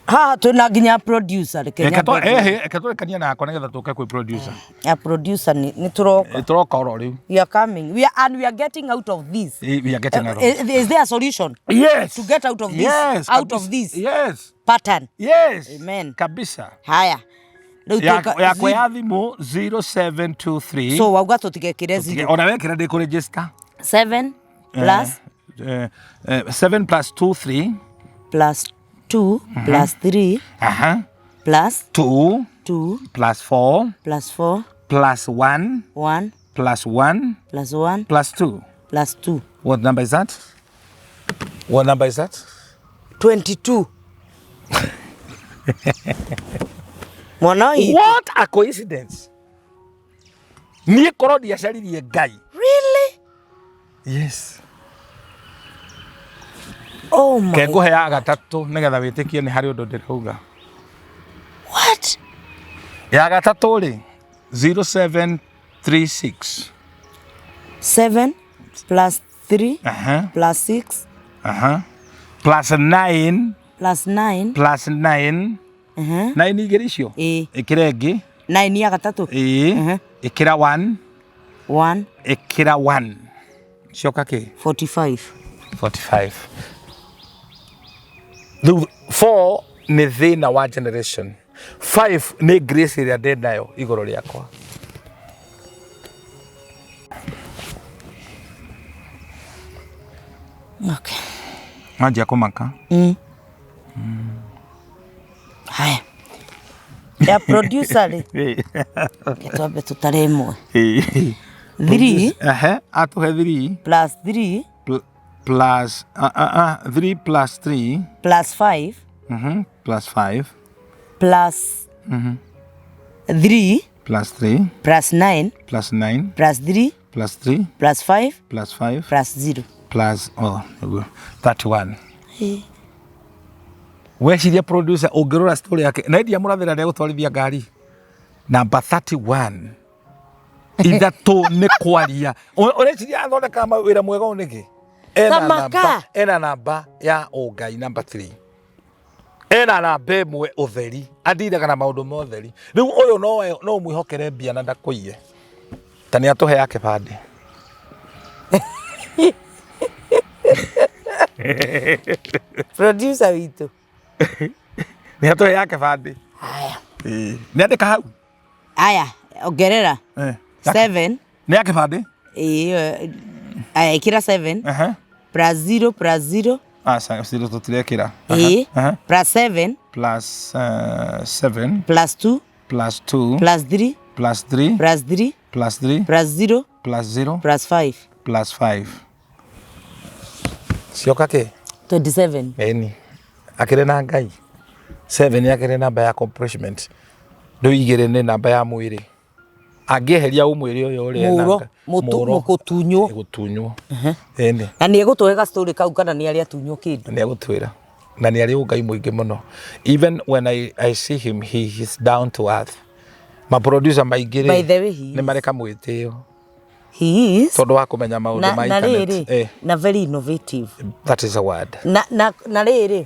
Haha twĩna nginya producer reke nyambe. Reke tũrekanie nakwa nĩgetha tũke kwĩ producer. Ya producer nĩ tũroka. Tũroka oro rĩu. We are coming. We are, and we are getting out of this. We are getting out of Is there a solution? Yes. To get out of this. Yes, out of kabisa. this Yes. pattern. Yes. Amen. Kabisa. Haya. Rĩu Yakwa ya thimũ 0723. So wauga tũtigekĩre 0. Ona wekĩra ndĩkũ register. 7 plus 7 plus 2 3 plus 2 plus 3 plus 2 2 plus 4 plus 4 plus 1 1 plus 1 plus 1 plus 2. plus 2. What number is that? What number is that? 22. Mwana witũ. What a coincidence. Niĩ korwo ndiacaririe Ngai. Really? Yes. Oh my. Ke ngũhe ya gatatũ nĩgetha wĩtĩkie nĩ harĩ ũndũ ndĩrauga. What? Ya gatatũ rĩ, 0736. 7 plus 3 plus 6 Plus 9 plus 9 plus 9. 9 igĩrĩ icio. Ĩĩ. Ĩkĩra ĩngĩ. 9 ya gatatũ. Ĩĩ. Ĩkĩra 1. 1. Ĩkĩra 1. Cioka kĩ? 45. 45. Rĩu 4 nĩ thĩna wa generation. 5 nĩ grace ĩrĩa ndĩ nayo igũrũ rĩakwa. Okay. Wanjia kũmaka. Haya. Ya producer rĩ. Reke twambe tũtare ĩmwe. 3 Ehe, atũhe 3 plus 3 plus 3 plus 3 plus 5 plus 5 plus 3 plus 3 plus 9 plus 9 plus 3 plus 3 plus 5 plus 5 plus 0. Plus, oh, nĩguo, 31. Weciria producer ũngĩrora story yake na endia mũrathĩra rĩa gũtwarithia ngari namba 31 ithatũ nĩ kwaria. Ũreciria athondekaga wĩra mwega ũũ nĩkĩ? Ena Tamaka. namba, ena namba ya ũngai namba 3, ena namba ĩmwe ũtheri, andiraga na maũndũ ma ũtheri. Rĩu ũyũ no ũmwĩhokere mbia na ndakũiye, ta nĩ atũhe ya kĩbandĩ. Producer witũ. Nĩ atũhe ya kĩbandĩ. Haya. Ĩĩ. Nĩ andĩka hau. Aya, ongerera. 7. Nĩ ya kĩbandĩ. Ĩĩ, aya ĩkĩra 7 Ehe. plus 0 plus 0. Aca, zero tũtirekĩra. Ĩĩ, plus 7 Plus 7 plus 2 plus 2 plus 3 plus 3 plus 3 plus 3 plus 0 plus 0 plus 5 plus 5 cioka kĩ? 27. Ĩni akĩrĩ na Ngai 7 akĩrĩ namba ya accomplishment, rĩu igĩrĩ nĩ namba ya mwĩrĩ, angĩeheria ũmwĩrĩ ũyũ ũrĩ Mũro, mũgũtunywo. Gũtunywo, ĩni. Na nĩ egũtũhe ga story kau kana nĩ arĩa atunywo kĩndũ. Nĩ egũtwĩra na nĩ arĩ ũngai mũingĩ mũno. Even when I see him, he is down to earth. Ma producer maingĩ By rĩ, the way, he nĩ marĩ kamwĩtĩo He is. tondũ wa kũmenya maũndũ Na ma na internet. rĩrĩ, na very innovative. That is a word. Na rĩrĩ,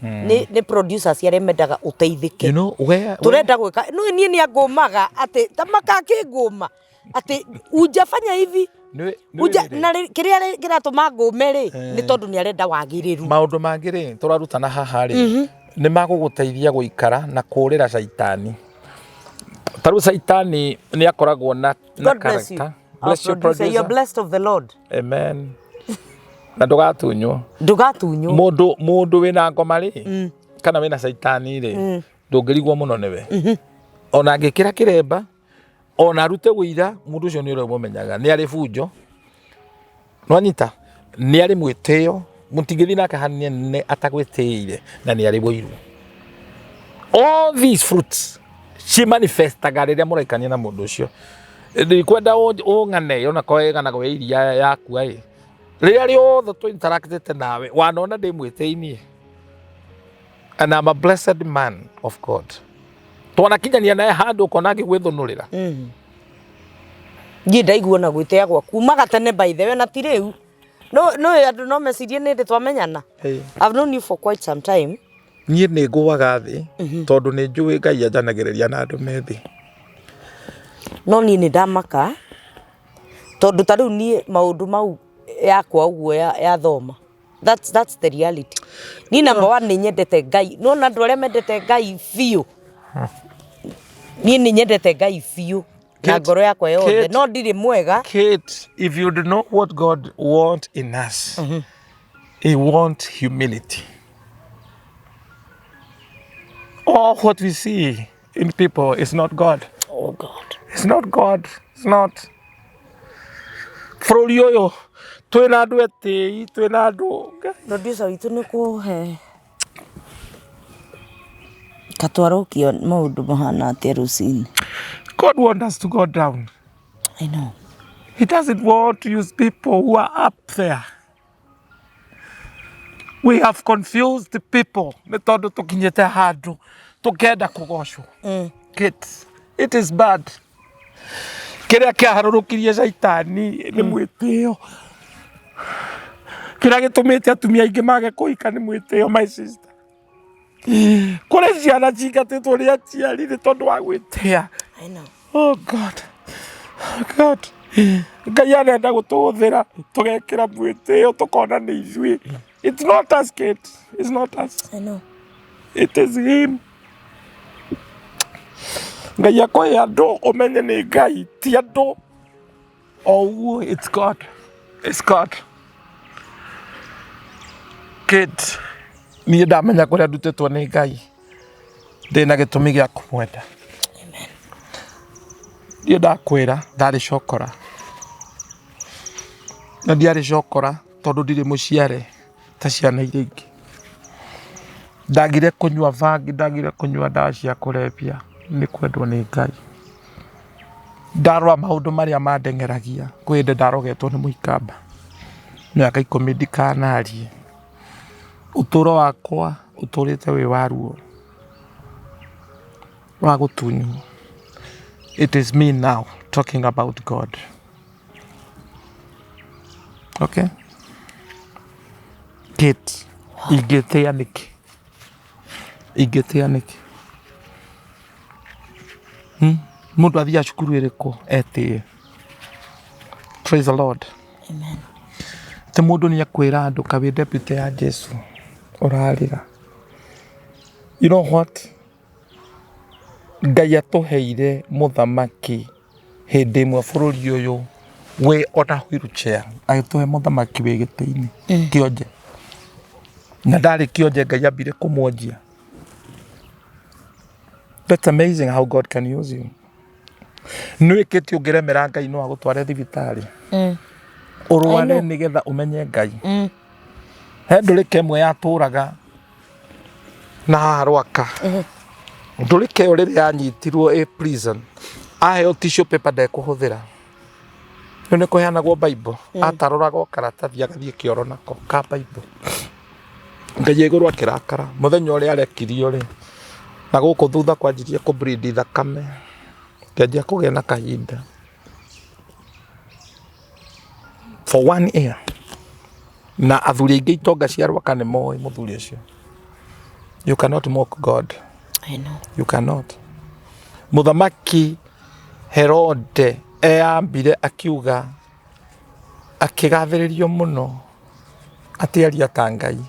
nĩ producers arĩa mendaga ũteithĩke. You know where Turenda gwĩka no niĩ nĩ angũmaga atĩ ta makakĩngũma atĩ ujafanya hivi. Uja na kĩrĩa kĩratũma ngũme rĩ, nĩ tondũ nĩ arenda wagĩrĩru. Maũndũ mangĩ rĩ tũrarutana haha rĩ, nĩ magũgũteithia gũikara na kũũrĩra caitani. Ta rĩu caitani nĩ akoragwo na God bless you. character. Our Bless you, producer, you're producer. blessed of the Lord. Amen. Na ndũgatunywo. Ndũgatunywo. Mũndũ wĩna ngoma rĩ, kana wĩna caitani rĩ, ndũngĩrigwo mũno nĩwe. Ona angĩkĩra kĩremba, ona arute wũira, mũndũ ũcio nĩ ũrĩa ũmũmenyaga, nĩ arĩ bunjo. Nĩwanyita? Nĩ arĩ mwĩtĩo, mũtingĩthiĩ nake hanene atagwĩtĩire, na nĩ arĩ wũiru. All these fruits ci manifestaga rĩrĩa mũraikania na mũndũ ũcio. Ndikwenda ũng'ane ona korwo ĩganaga wĩ iria yakua ĩ. Rĩrĩa rĩothe tũ interactĩte nawe, wanona ndĩ mwĩtĩi-niĩ. And I'm a blessed man of God. Twanakinyania naye handũ ũkona angĩgwĩthũnũrĩra. Niĩ ndaigua na gwĩtĩa gwaku kumaga tene, by the way, na ti rĩu. No andũ no mecirie nĩ ndĩ twamenyana. I've known you for quite some time. Niĩ nĩ ngũaga thĩ tondũ nĩ njũĩ Ngai anjanagĩrĩria na andũ me thĩ. No niĩ nĩ ndamaka tondũ ta rĩu niĩ maũndũ mau yakwa ũguo ya thoma. That's the reality. Niĩ number one nĩ nyendete Ngai. Nĩwona andũ arĩa mendete Ngai biũ. Niĩ nĩ nyendete Ngai biũ na ngoro yakwa yothe, no ndirĩ mwega. Kate, if you do know what God want in us, he want humility. All what we see in people is not God. Oh God. It's not God. It's not. Bũrũri ũyũ twĩna andũ etĩi, twĩna andũ Producer witũ nĩ kũhe katwarũkio maũndũ mahana atĩa rũcinĩ. God wants us to go down. I know. He doesn't want to use people who are up there. We have confused the people nĩ tondũ tũkinyĩte handũ tũkenda kũgocwo. Kate, it is bad. Kĩrĩa kĩaharũrũkirie caitani nĩ mwĩtĩo. Kĩrĩa gĩtũmĩte atumia aingĩ mage kũhika nĩ mwĩtĩo, my sister. Kũrĩ ciana cingatĩtwo nĩ aciari nĩ tondũ wa gwĩtĩa. I know. Oh God. Oh God. Ngai arenda gũtũhũthĩra tũgekĩra mwĩtĩo tũkona nĩ ithuĩ. It's not us, Kate. It's not us. I know. It is him. Ngai akũhe andũ ũmenye nĩ Ngai ti andũ. O ũguo it's God. It's God. Kate, niĩ ndamenya kũrĩa ndutĩtwo nĩ Ngai ndĩna gĩtũmi gĩa kũmwenda. Niĩ ndakwĩra ndarĩ cokora na ndiarĩ cokora tondũ ndirĩ mũciare ta ciana iria ingĩ. Ndagire kũnyua bangi, ndagire kũnyua ndawa cia kũrebia nĩ kwendwo nĩ Ngai. Ndarora maũndũ marĩa mandeng'eragia, kwĩ hĩndĩ ndarogetwo nĩ mũikamba mĩaka 10 ndikanarie. Ũtũro wakwa ũtũrĩte wĩ wa ruo wa gũtunywo. It is me now talking about God. Okay? Kate, ingĩtĩa nĩkĩ? Ingĩtĩa nĩkĩ? Hmm? Mũndũ athiaga cukuru ĩrĩkũ etĩe? Praise the Lord. Amen. Atĩ mũndũ nĩ ekwĩra andũ ka wĩ deputy ya Jesu ũrarĩra. You know what? Ngai atũheire mũthamaki hĩndĩ ĩmwe bũrũri ũyũ wĩ ona wheelchair agĩtũhe mũthamaki wĩ gĩtĩ-inĩ kĩonje. Na ndarĩ kĩonje Ngai ambire kũmwonjia. That's amazing how God can use you. Nĩ wĩkĩte ũngĩremera Ngai no agũtware thibitarĩ ũrware nĩgetha ũmenye Ngai. He ndũrĩka ĩmwe yatũraga na haha Rwaka. Ndũrĩka ĩyo rĩrĩa yanyitirwo ĩ prison aheo tissue paper ndekũhũthĩra. Rĩu nĩ kũheanagwo Bible ataroraga o karatathi agathiĩ kĩoro nako ka Bible. Ngai igũrũ akĩrakara mũthenya ũrĩa arekirio rĩ na gũkũ thutha kwanjirie kũ bleed thakame ngĩanjia kũgĩa na kahinda for one year na athuri aingĩ itonga cia Rwaka nĩ moĩ mũthuri ũcio. You cannot mock God. I know. You cannot. Mũthamaki Herode eyambire akiuga akĩgathĩrĩrio mũno atĩ aria ta Ngai.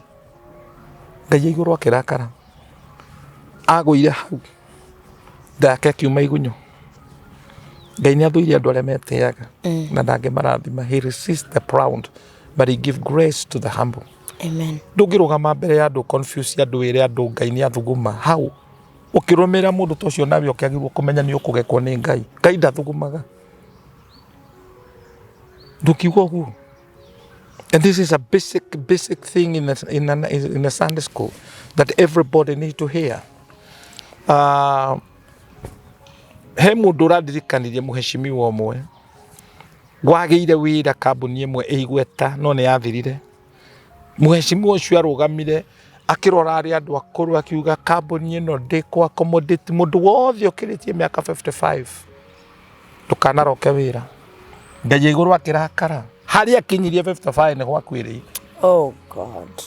Ngai igũrũ akĩrakara. Agũire hau nda yake ĩkiuma igunyũ. Ngai nĩ athũire andũ arĩa metĩaga na ndangĩmarathima. He resists the proud but he give grace to the humble. Amen. Ndũngĩrũgama mbere ya andũ confuse andũ wĩre andũ Ngai nĩ athuguma hau ũkĩrũmĩrĩra mũndũ ta ũcio nawe ũkĩagĩrĩirwo kũmenya nĩ ũkũgekwo nĩ Ngai. Ngai ndathugumaga. Ndũkiuga ũguo. And this is a basic, basic thing in a Sunday school that everybody need to hear. He mũndũ ũrandirikanirie mũheshimiwa ũmwe wagĩire wĩra kambuni ĩmwe ĩ igweta no nĩ yathirire. Mũheshimiwa ũcio arũgamire akĩrora arĩa andũ akũrũ akiuga kambuni ĩno ndĩkũ accommodate mũndũ wothe ũkĩrĩtie mĩaka 55 ndũkanaroke wĩra. Ngai igũrũ akĩrakara harĩa akinyirie 55 nĩ gwakuĩrĩire. Oh God.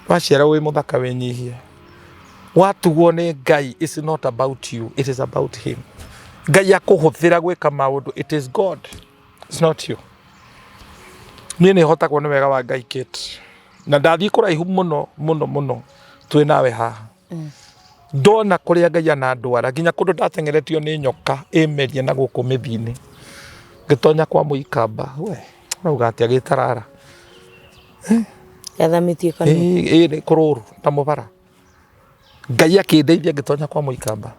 Waciarwo wĩ mũthaka wĩnyihie. Watugwo nĩ Ngai it's not about you, it is about him. Ngai akũhũthĩra gwĩka maũndũ, it is God, it's not you. Niĩ nĩ hotagwo nĩ wega wa Ngai Kate. Na ndathiĩ kũraihu mũno mũno mũno twĩ nawe haha. Ndona kũrĩa Ngai anandwara nginya kũndũ ndateng'eretio nĩ nyoka ĩmerie na gũkũ mĩthi-inĩ. Ngĩtonya kwa mũikamba, we ũrauga atĩa gĩtarara? Yathamĩtie kanua. Ĩĩ nĩ kũrũrũ ta mũbara. Ngai akĩndeithia ngĩtonya kwa mũikamba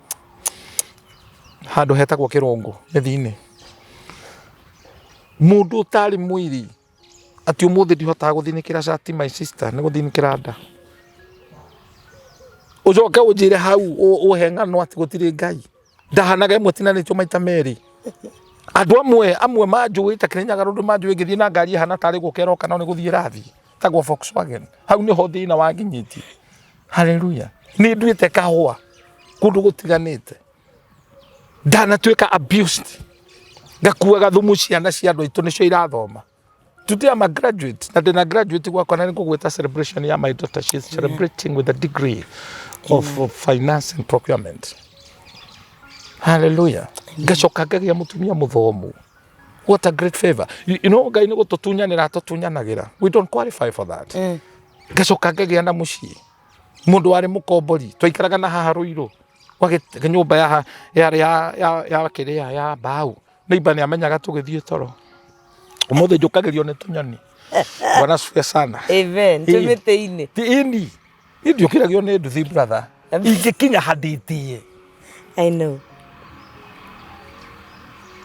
handũ hetagwo Kĩrũngũ mĩthi-inĩ. Mũndũ ũtarĩ mũiri atĩ ũmũthĩ ndihotaga gũthinĩkĩra cati my sister nĩ gũthinĩkĩra nda. Ũcoke ũnjĩre hau ũhe ng'ano atĩ gũtirĩ Ngai. Ndahanaga ĩmwe tinanĩtio maita merĩ. Andũ amwe amwe manjũĩ ta Kĩrĩnyaga rũndũ manjũĩ ngĩthiĩ na ngari ĩhana tarĩ gũka ĩroka no nĩ gũthiĩ ĩrathiĩ. Ĩtagwo Volkswagen. Hau nĩho thĩna wanginyĩtie. Haleluya. Nĩ nduĩte kahũa kũndũ gũtiganĩte. Ndanatuĩka abused. Ngakuaga thumu ciana cia andũ aitũ nĩcio irathoma. Today I'm a graduate. Na ndĩna graduate gwakwa na nĩngũgwĩta celebration ya my daughter. She's celebrating with a degree of finance and procurement. Hallelujah. Ngacoka ngagĩa mũtumia mũthomu. What a great favor. You know, Ngai nĩ gũtũtunyanĩra atũtunyanagĩra. We don't qualify for that. Ngacoka ngagĩa na mũciĩ. Mũndũ warĩ mũkombori. Twaikaraga na haha Rũirũ. Gwa nyũmba ya yarĩ ya ya ya kĩrĩa ya mbaũ. Neighbor nĩ amenyaga tũgĩthiĩ toro. Ũmũthĩ njũkagĩrio nĩ tũnyoni. Bwana asifiwe sana. Amen. Ĩĩ. Tũmĩtĩ-inĩ. Ti ini. Niĩ ndiũkĩragio nĩ nduthi brother. Ingĩkinya handĩtĩe. I know.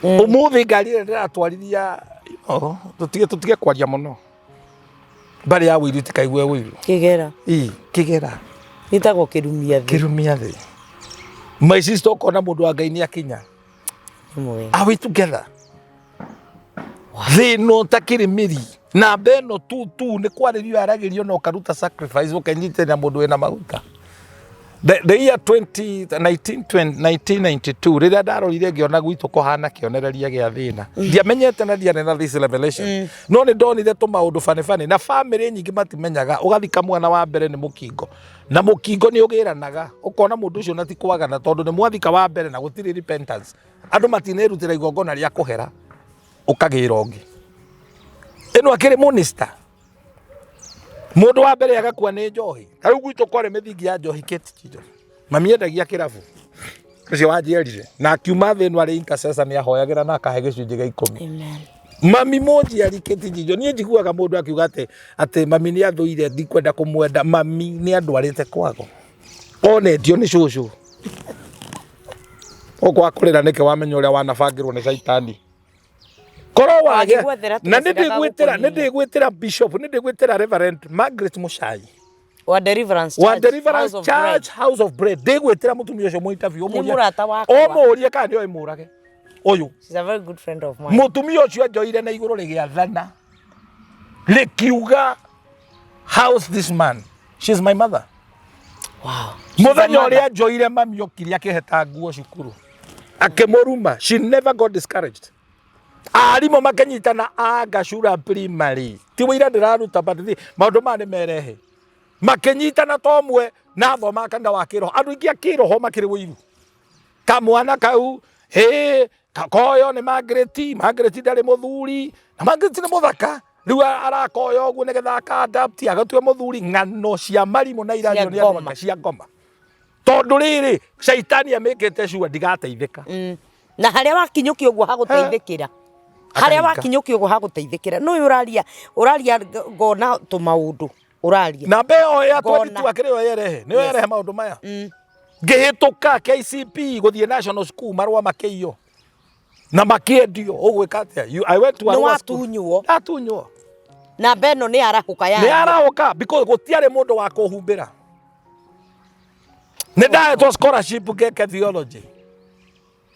Ũmũthĩ ngari ĩrĩa ndĩratwarithia oh, tũtige tũtige kwaria mũno. Mbarĩ ya wĩiru tikaigue wĩiru. Kĩgera. Ĩ, kĩgera. Gĩtagwo kĩrumia thĩ. Kĩrumia thĩ. My sister ũkona mũndũ wa Ngai nĩ akinya. Nĩ mwega. Are we together? Thĩ ĩno ũtakĩrĩ mĩri. Namba ĩno tu tu nĩ kwarĩrio yaragĩrio na ũkaruta sacrifice ũkenyitĩrĩra mũndũ wĩna maguta. The year 20, 19, 1992 rĩrĩa ndarorire ngĩona gwitũ kũhana kĩonereria gĩa thĩna ndiamenyete na ndiarĩ na this revelation no nĩ ndonire tũmaũndũ bani bani na famĩlĩ nyingĩ matimenyaga ũgathika mwana wa mbere nĩ mũkingo na mũkingo nĩ ũgĩranaga ũkona mũndũ ũcio na ti kwagana tondũ nĩ mwathika wa mbere na gũtirĩ repentance andũ matinerutĩra igongona rĩa kũhera ũkagĩra ũngĩ ĩno akĩrĩ minister Mũndũ wa mbere agakua nĩ njohi. Ta rĩu gwitũ kwarĩ mĩthingi ya njohi Kate Kijo. Mami endagia kĩrabu. Ũcio wanjiarire. Na akiuma thĩ ĩno arĩ intercessor nĩ ahoyagĩra na akahe gĩcunjĩ gĩa ikũmi. Amen. Mami mũnjiari Kate Kijo. Niĩ njiguaga mũndũ akiuga atĩ atĩ mami nĩ athũire ndikwenda kũmwenda. Mami nĩ andwarĩte kwago. Onetio nĩ cũcũ. Ũkwakũrĩra nĩkĩ wamenya ũrĩa wanabangĩrwo nĩ caitani. Korwo wage Wangĩgwethera na tũgacĩra ga nĩndĩgwĩtĩra gũkũnina. nĩndĩgwĩtĩra bishop nĩndĩgwĩtĩra reverend Margaret Muchai Wa Deliverance wa Church, Deliverance House of Bread. Church House of Bread ndĩgwĩtĩra mũtumia ũcio mũ interview Nĩ ũmũrie mũrata wakwa. ũmũrie kana nĩoĩ mũrage ũyũ She's a very good friend of mine. mũtumia ũcio anjoire na igũrũ rĩgĩathana rĩkiuga house this man she's my mother Wow. She's a muthenya mother. ũrĩa njoire mami okire akĩheta nguo cukuru akĩmũruma she never got discouraged arimũ makĩnyitana anga cura primary ti wĩira ndĩraruta but maũndũ maya nĩ merehe makĩnyitana ta ũmwe na thoma kanitha wa kĩroho andũ aingĩ a kĩroho makĩrĩ wĩiru kamwana kau hĩ kakoyo nĩ Margaret Margaret ndarĩ mũthuri na Margaret nĩ mũthaka rĩu arakoya ũguo nĩgetha aka adapt agatue mũthuri ng'ano cia marimũ na irario Cia nĩ andũ ngoma. ake cia ngoma tondũ rĩrĩ caitani amĩkĩte cua ndigateithĩka Na harĩa wakinyũkia ũguo hagũteithĩkĩra. Harĩa Akahinga. wakinyũkia ũguo hagũteithĩkĩra. No ũyũ ũraria ũraria ngona tũmaũndũ ũraria. namba ĩyo ya Ngona. 22 akĩrĩ yo yerehe nĩyo yerehe maũndũ maya ngĩhĩtũka KCP gũthiĩ national school marũa makĩiywo na makĩendio ũgwĩka atĩa You- I went to Nĩ Arua school. watunywo. Ndatunywo Namba ĩno nĩ yarahũka nĩ yaria. yarahũka because gũtiarĩ mũndũ wa kũhumbĩra nĩ ndahetwo scholarship ngeke theology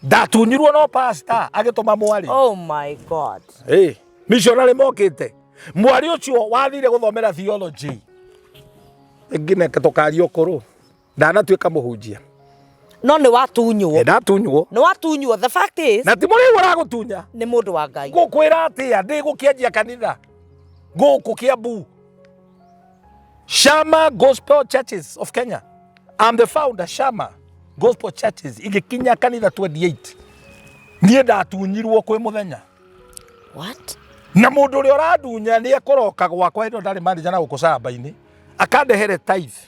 ndatunyirwo no pastor agĩtũma mwarĩ Oh my God. Hey, missionary mokĩte mwarĩ ũcio wathire gũthomera theology ĩngĩ tũkaria ũkũrũ ndanatuĩka mũhunjia No nĩ watunywo. Ĩ, ndatunywo Nĩ watunywo. The fact is na ti mũrĩu ũragũtunya nĩ mũndũ wa Ngai. ngũkwĩra atĩa ndĩ gũkĩanjia kanitha gũkũ Kiambu Shama Gospel Churches of Kenya I'm the founder Shama Gospel Churches igĩkinya kanitha 28 niĩ ndatunyirwo kwĩ mũthenya What? na mũndũ ũrĩa ũrandunya nĩ ekũroka gwakwa hĩndĩ ĩyo ndarĩ manager na gũkũ camba-inĩ akandehere tithe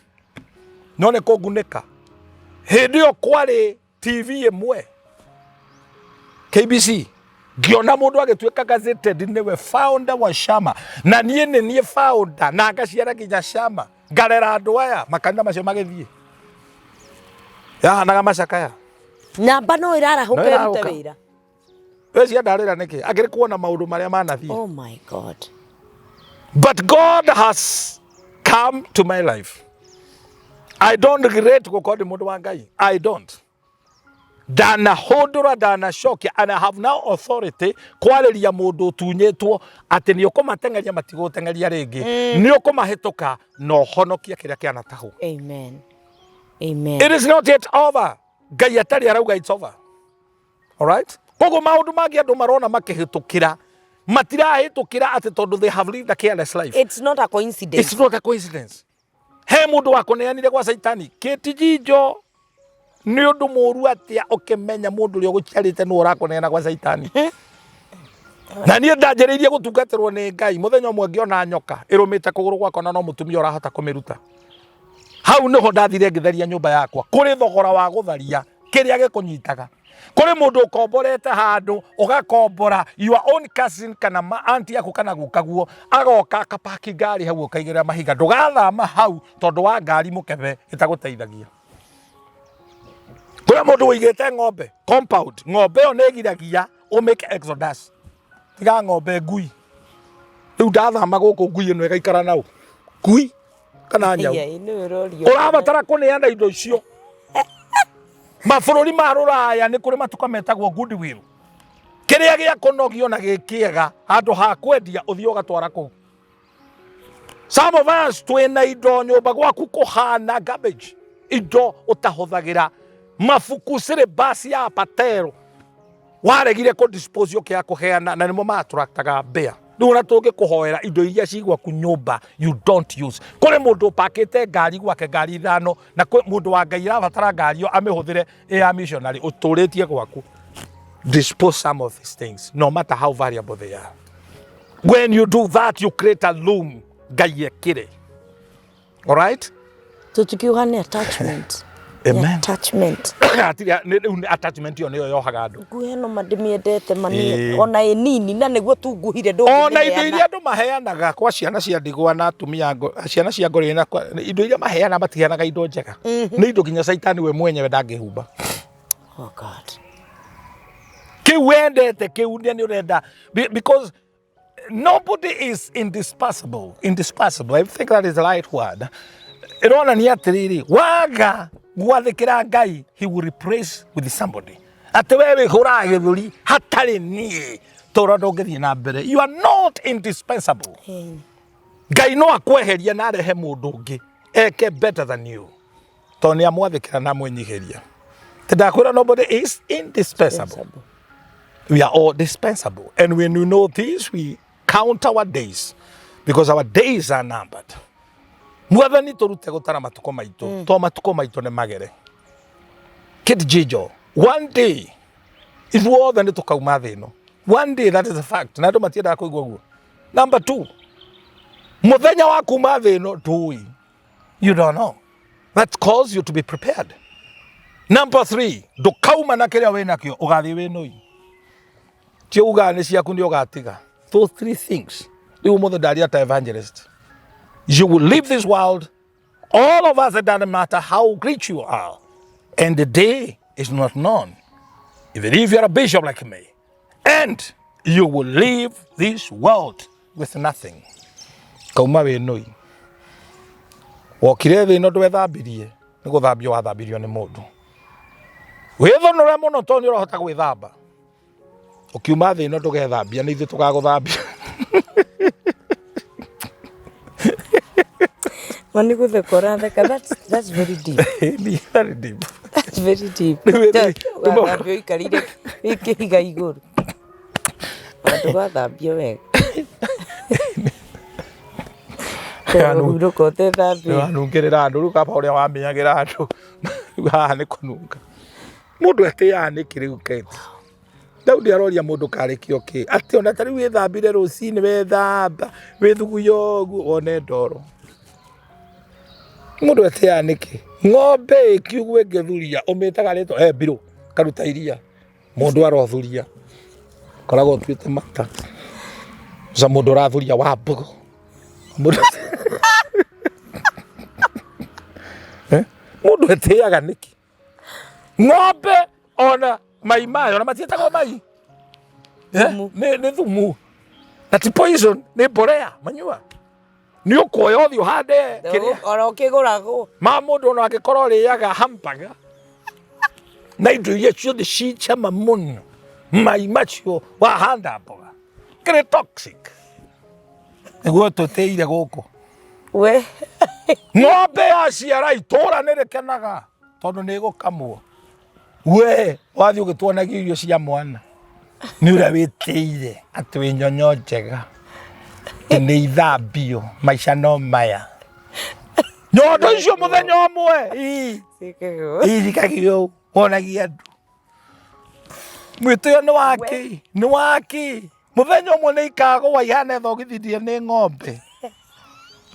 no nĩ kũngunĩka hĩndĩ ĩyo kwarĩ TV ĩmwe KBC ngĩona mũndũ agĩtuĩka gazetted nĩwe founder wa Shama na niĩ nĩ niĩ founder na ngaciara nginya Shama ngarera andũ aya makanitha macio magĩthiĩ yahanaga macakaya Namba no ĩrarahũka No ĩrute ĩrarahũka. wĩra. we ciandarĩra nĩkĩ akĩrĩ kuona maũndũ marĩa manathiĩ Oh my God. But God has come to my life. I don't regret gũkorwo ndĩ mũndũ wa Ngai. I don't. Ndanahũndũra, ndanacokia, and I have now authority kwarĩria mũndũ ũtunyĩtwo atĩ nĩ ũkũmateng'eria, matigũteng'eria rĩngĩ, nĩ ũkũmahĩtũka na ũhonokie kĩrĩa kĩanatahwo. Amen. Amen. It is not yet over. Ngai atarĩ arauga it's over. Alright? Koguo maũndũ mangĩ andũ marona makĩhĩtũkĩra matirahĩtũkĩra atĩ tondũ they have lived a careless life. It's not a coincidence. It's not a coincidence. He mũndũ wakũneanire gwa Caitani kĩtijinjo nĩ ũndũ mũru atĩa ũkĩmenya mũndũ ũrĩa ũgũciarĩte nĩwe ũrakũneana gwa Caitani. Na niĩ ndanjĩrĩirie gũtungatĩrwo nĩ Ngai mũthenya ũmwe ngĩona nyoka ĩrũmĩte kũgũrũ gwakwa na no mũtumia ũrahota kũmĩruta. Hau nĩho ndathire ngĩtheria nyũmba yakwa. Kũrĩ thogora wa gũtharia kĩrĩa gĩkũnyitaga. Kũrĩ mũndũ ũkomborete handũ ũgakombora your own cousin kana ma auntie yaku kana gukaguo agoka akapaki ngari hau ũkaigĩrĩra mahiga, ndũgathama hau tondũ wa ngari mũkebe ĩtagũteithagia. Kũrĩ mũndũ ũigĩte ng'ombe compound, ng'ombe ĩyo nĩ ĩgiragia ũ make exodus. Tiga ng'ombe, ngui. Rĩu ndathama gũkũ ngui ĩno ĩgaikara nau, ngui kana nyau. Yeah, nĩwe ũrorio. Ũrabatara kũneana indo icio. Mabũrũri ma rũraya nĩ kũrĩ matuka metagwo goodwill. Kĩrĩa gĩa kũnogio na gĩ kĩega handũ ha kwendia ũthiĩ ũgatwara kũu. Some of us twĩna indo nyũmba gwaku kũhana garbage, indo ũtahũthagĩra, mabuku, syllabus ya patero waregire kũ dispose ũkĩaga kũheana, na nĩmo ma-attractaga mbĩa. Rĩu ona tũngĩkũhoera indo iria ci gwaku nyũmba you don't use. Kũrĩ mũndũ ũpakĩte ngari gwake, ngari ithano, na kwĩ mũndũ wa Ngai arabatara ngari ĩyo amĩhũthĩre ĩ ya missionary, ũtũrĩtie gwaku. Dispose some of these things no matter how valuable they are. When you do that you create a room Ngai ekĩre. Alright? Tũtikiuga nĩ attachment. Nĩ Amen. attachment. Hatirĩ- rĩu nĩ attachment ĩyo nĩyo yohaga andũ. Nguo ĩno ma ndĩmĩendete ma nĩ Ĩĩ. ona ĩ nini na nĩguo tu nguhire Ona indo ndũngĩmĩneana. iria andũ maheanaga kwa ciana cia ndigwa na atumia ciana cia ngorĩ na indo iria maheanaga matiheanaga indo njega. Nĩ indo nginya Caitani we mwenyewe ndangĩhumba. Oh God. Kĩu wendete kĩu nĩ ũrenda because nobody is indispensable. Indispensable. I think that is the right word. Ĩronania atĩrĩrĩ, waga gwathĩkĩra Ngai, he will replace with somebody. Atĩ we wĩhũraga gĩthũri hatarĩ niĩ, tũra ndũngĩthiĩ na mbere. You are not indispensable. Ngai no akweheria na arehe mũndũ ũngĩ eke better than you, tondũ nĩ amwathĩkĩra na amwĩnyihĩria. Ndakwĩra nobody is indispensable. We are all dispensable. And when we know this, we count our days, because our days are numbered. Mwathani tũrute gũtara matukũ maitũ, to matukũ maitũ nĩ magere. Kid Jijo, one day ithuothe nĩ tũkauma thĩ ĩno. One day, that is a fact. Na andũ matiendaga kũigua guo. Number two, mũthenya wa kuma thĩ ĩno ndũĩ. You don't know. That calls you to be prepared. Number three, ndũkauma na kĩrĩa wĩ nakĩo, ũgathiĩ wĩ nũi. Ti ugaga nĩ ciaku nĩ ũgatiga. Those three things. Rĩu ũmũthĩ ndaria ta evangelist. You will leave this world, all of us, it doesn't matter how rich you are, and the day is not known. Even if you're a bishop like me, and you will leave this world with nothing. Kauma wĩ nũi. Wokire thĩ ĩno ndwethambirie, nĩ gũthambio wathambirio nĩ mũndũ. Wĩthũnũre mũno tondũ nĩ ũrahota gwĩthamba. Ũkiuma thĩ ĩno ndũgethambia, nĩ ithuĩ tũgagũthambia. Ma nĩ gũtheka ũratheka. That's very deep. Ni very deep. That's very deep. Rĩu Ũgathambio ũikarĩire wĩ kĩhiga igũrũ. Na ndũgathambio wega. Ũhurũka ũtethambĩte. Wanungĩrĩra andũ rĩu, kaba ũrĩa wamĩagĩra andũ rĩu haha nĩ kũnunga. Mũndũ etĩaga nĩkĩ rĩu Kate? Daudi aroria mũndũ karĩ kĩo kĩ atĩ ona ta rĩu wĩthambire rũcinĩ, wethamba wĩthuguya ũguo wone ndoro. Mũndũ etĩaga nĩkĩ? Ng'ombe ĩ kiugũ ĩngĩthuria ũmĩtaga rĩtwa he mbirũ karuta iria. Mũndũ arothuria koragwo ũtuĩte mata ca mũndũ ũrathuria wa mbogo. Mũndũ etĩaga nĩkĩ? Ng'ombe ona mai mayo ona matiĩtagwo mai. Nĩ thumu na ti poison, nĩ mborea manyua. Nĩ ũkuoya ũthiĩ ũhande kĩrĩa Oro ũkĩgũragwo. Ma mũndũ ona angĩkorwo ũrĩaga hamburger. Na indo iria ciothe ci cama mũno, mai macio wahanda mboga kĩrĩ toxic, nĩguo tũtĩire gũkũ. We. Ng'ombe yaciara itũra nĩ rĩkenaga tondũ nĩ ĩgũkamwo. We wathiĩ ũgĩtuonagia irio cia mwana nĩ ũrĩa wĩtĩire atĩ wĩ nyonyo njega, atĩ nĩ ithambio maica no maya. Nyondo icio mũthenya ũmwe irikagio wonagia andũ mwĩtĩo nĩ wakĩ nĩ wakĩ. Mũthenya ũmwe nĩ ikagũa ihane thogithithie nĩ ng'ombe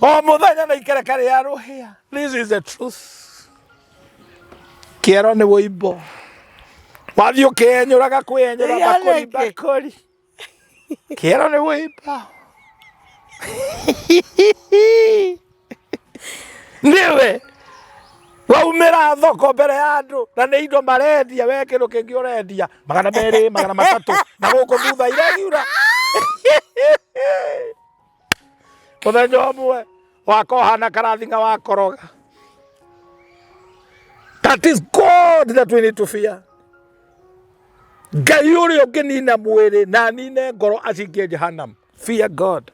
o mũthenya na ikereka rĩa rũhĩa. This is the truth. Kĩero nĩ wũimbo, wathiĩ ũkĩenyũraga kwĩenyũra bakũri bakũri. Kĩero nĩ wũimbo nĩwe waumĩra thoko mbere ya andũ na nĩ indo marendia, we kĩndũ kĩngĩ ũrendia 200, 300 na gũkũ thutha iregiura. Mũthenya ũmwe wakohana karathinga wakoroga. That is God that we need to fear. Ngai ũrĩa ũngĩnina mwĩrĩ na anine ngoro acingie Jehanamu. Fear God.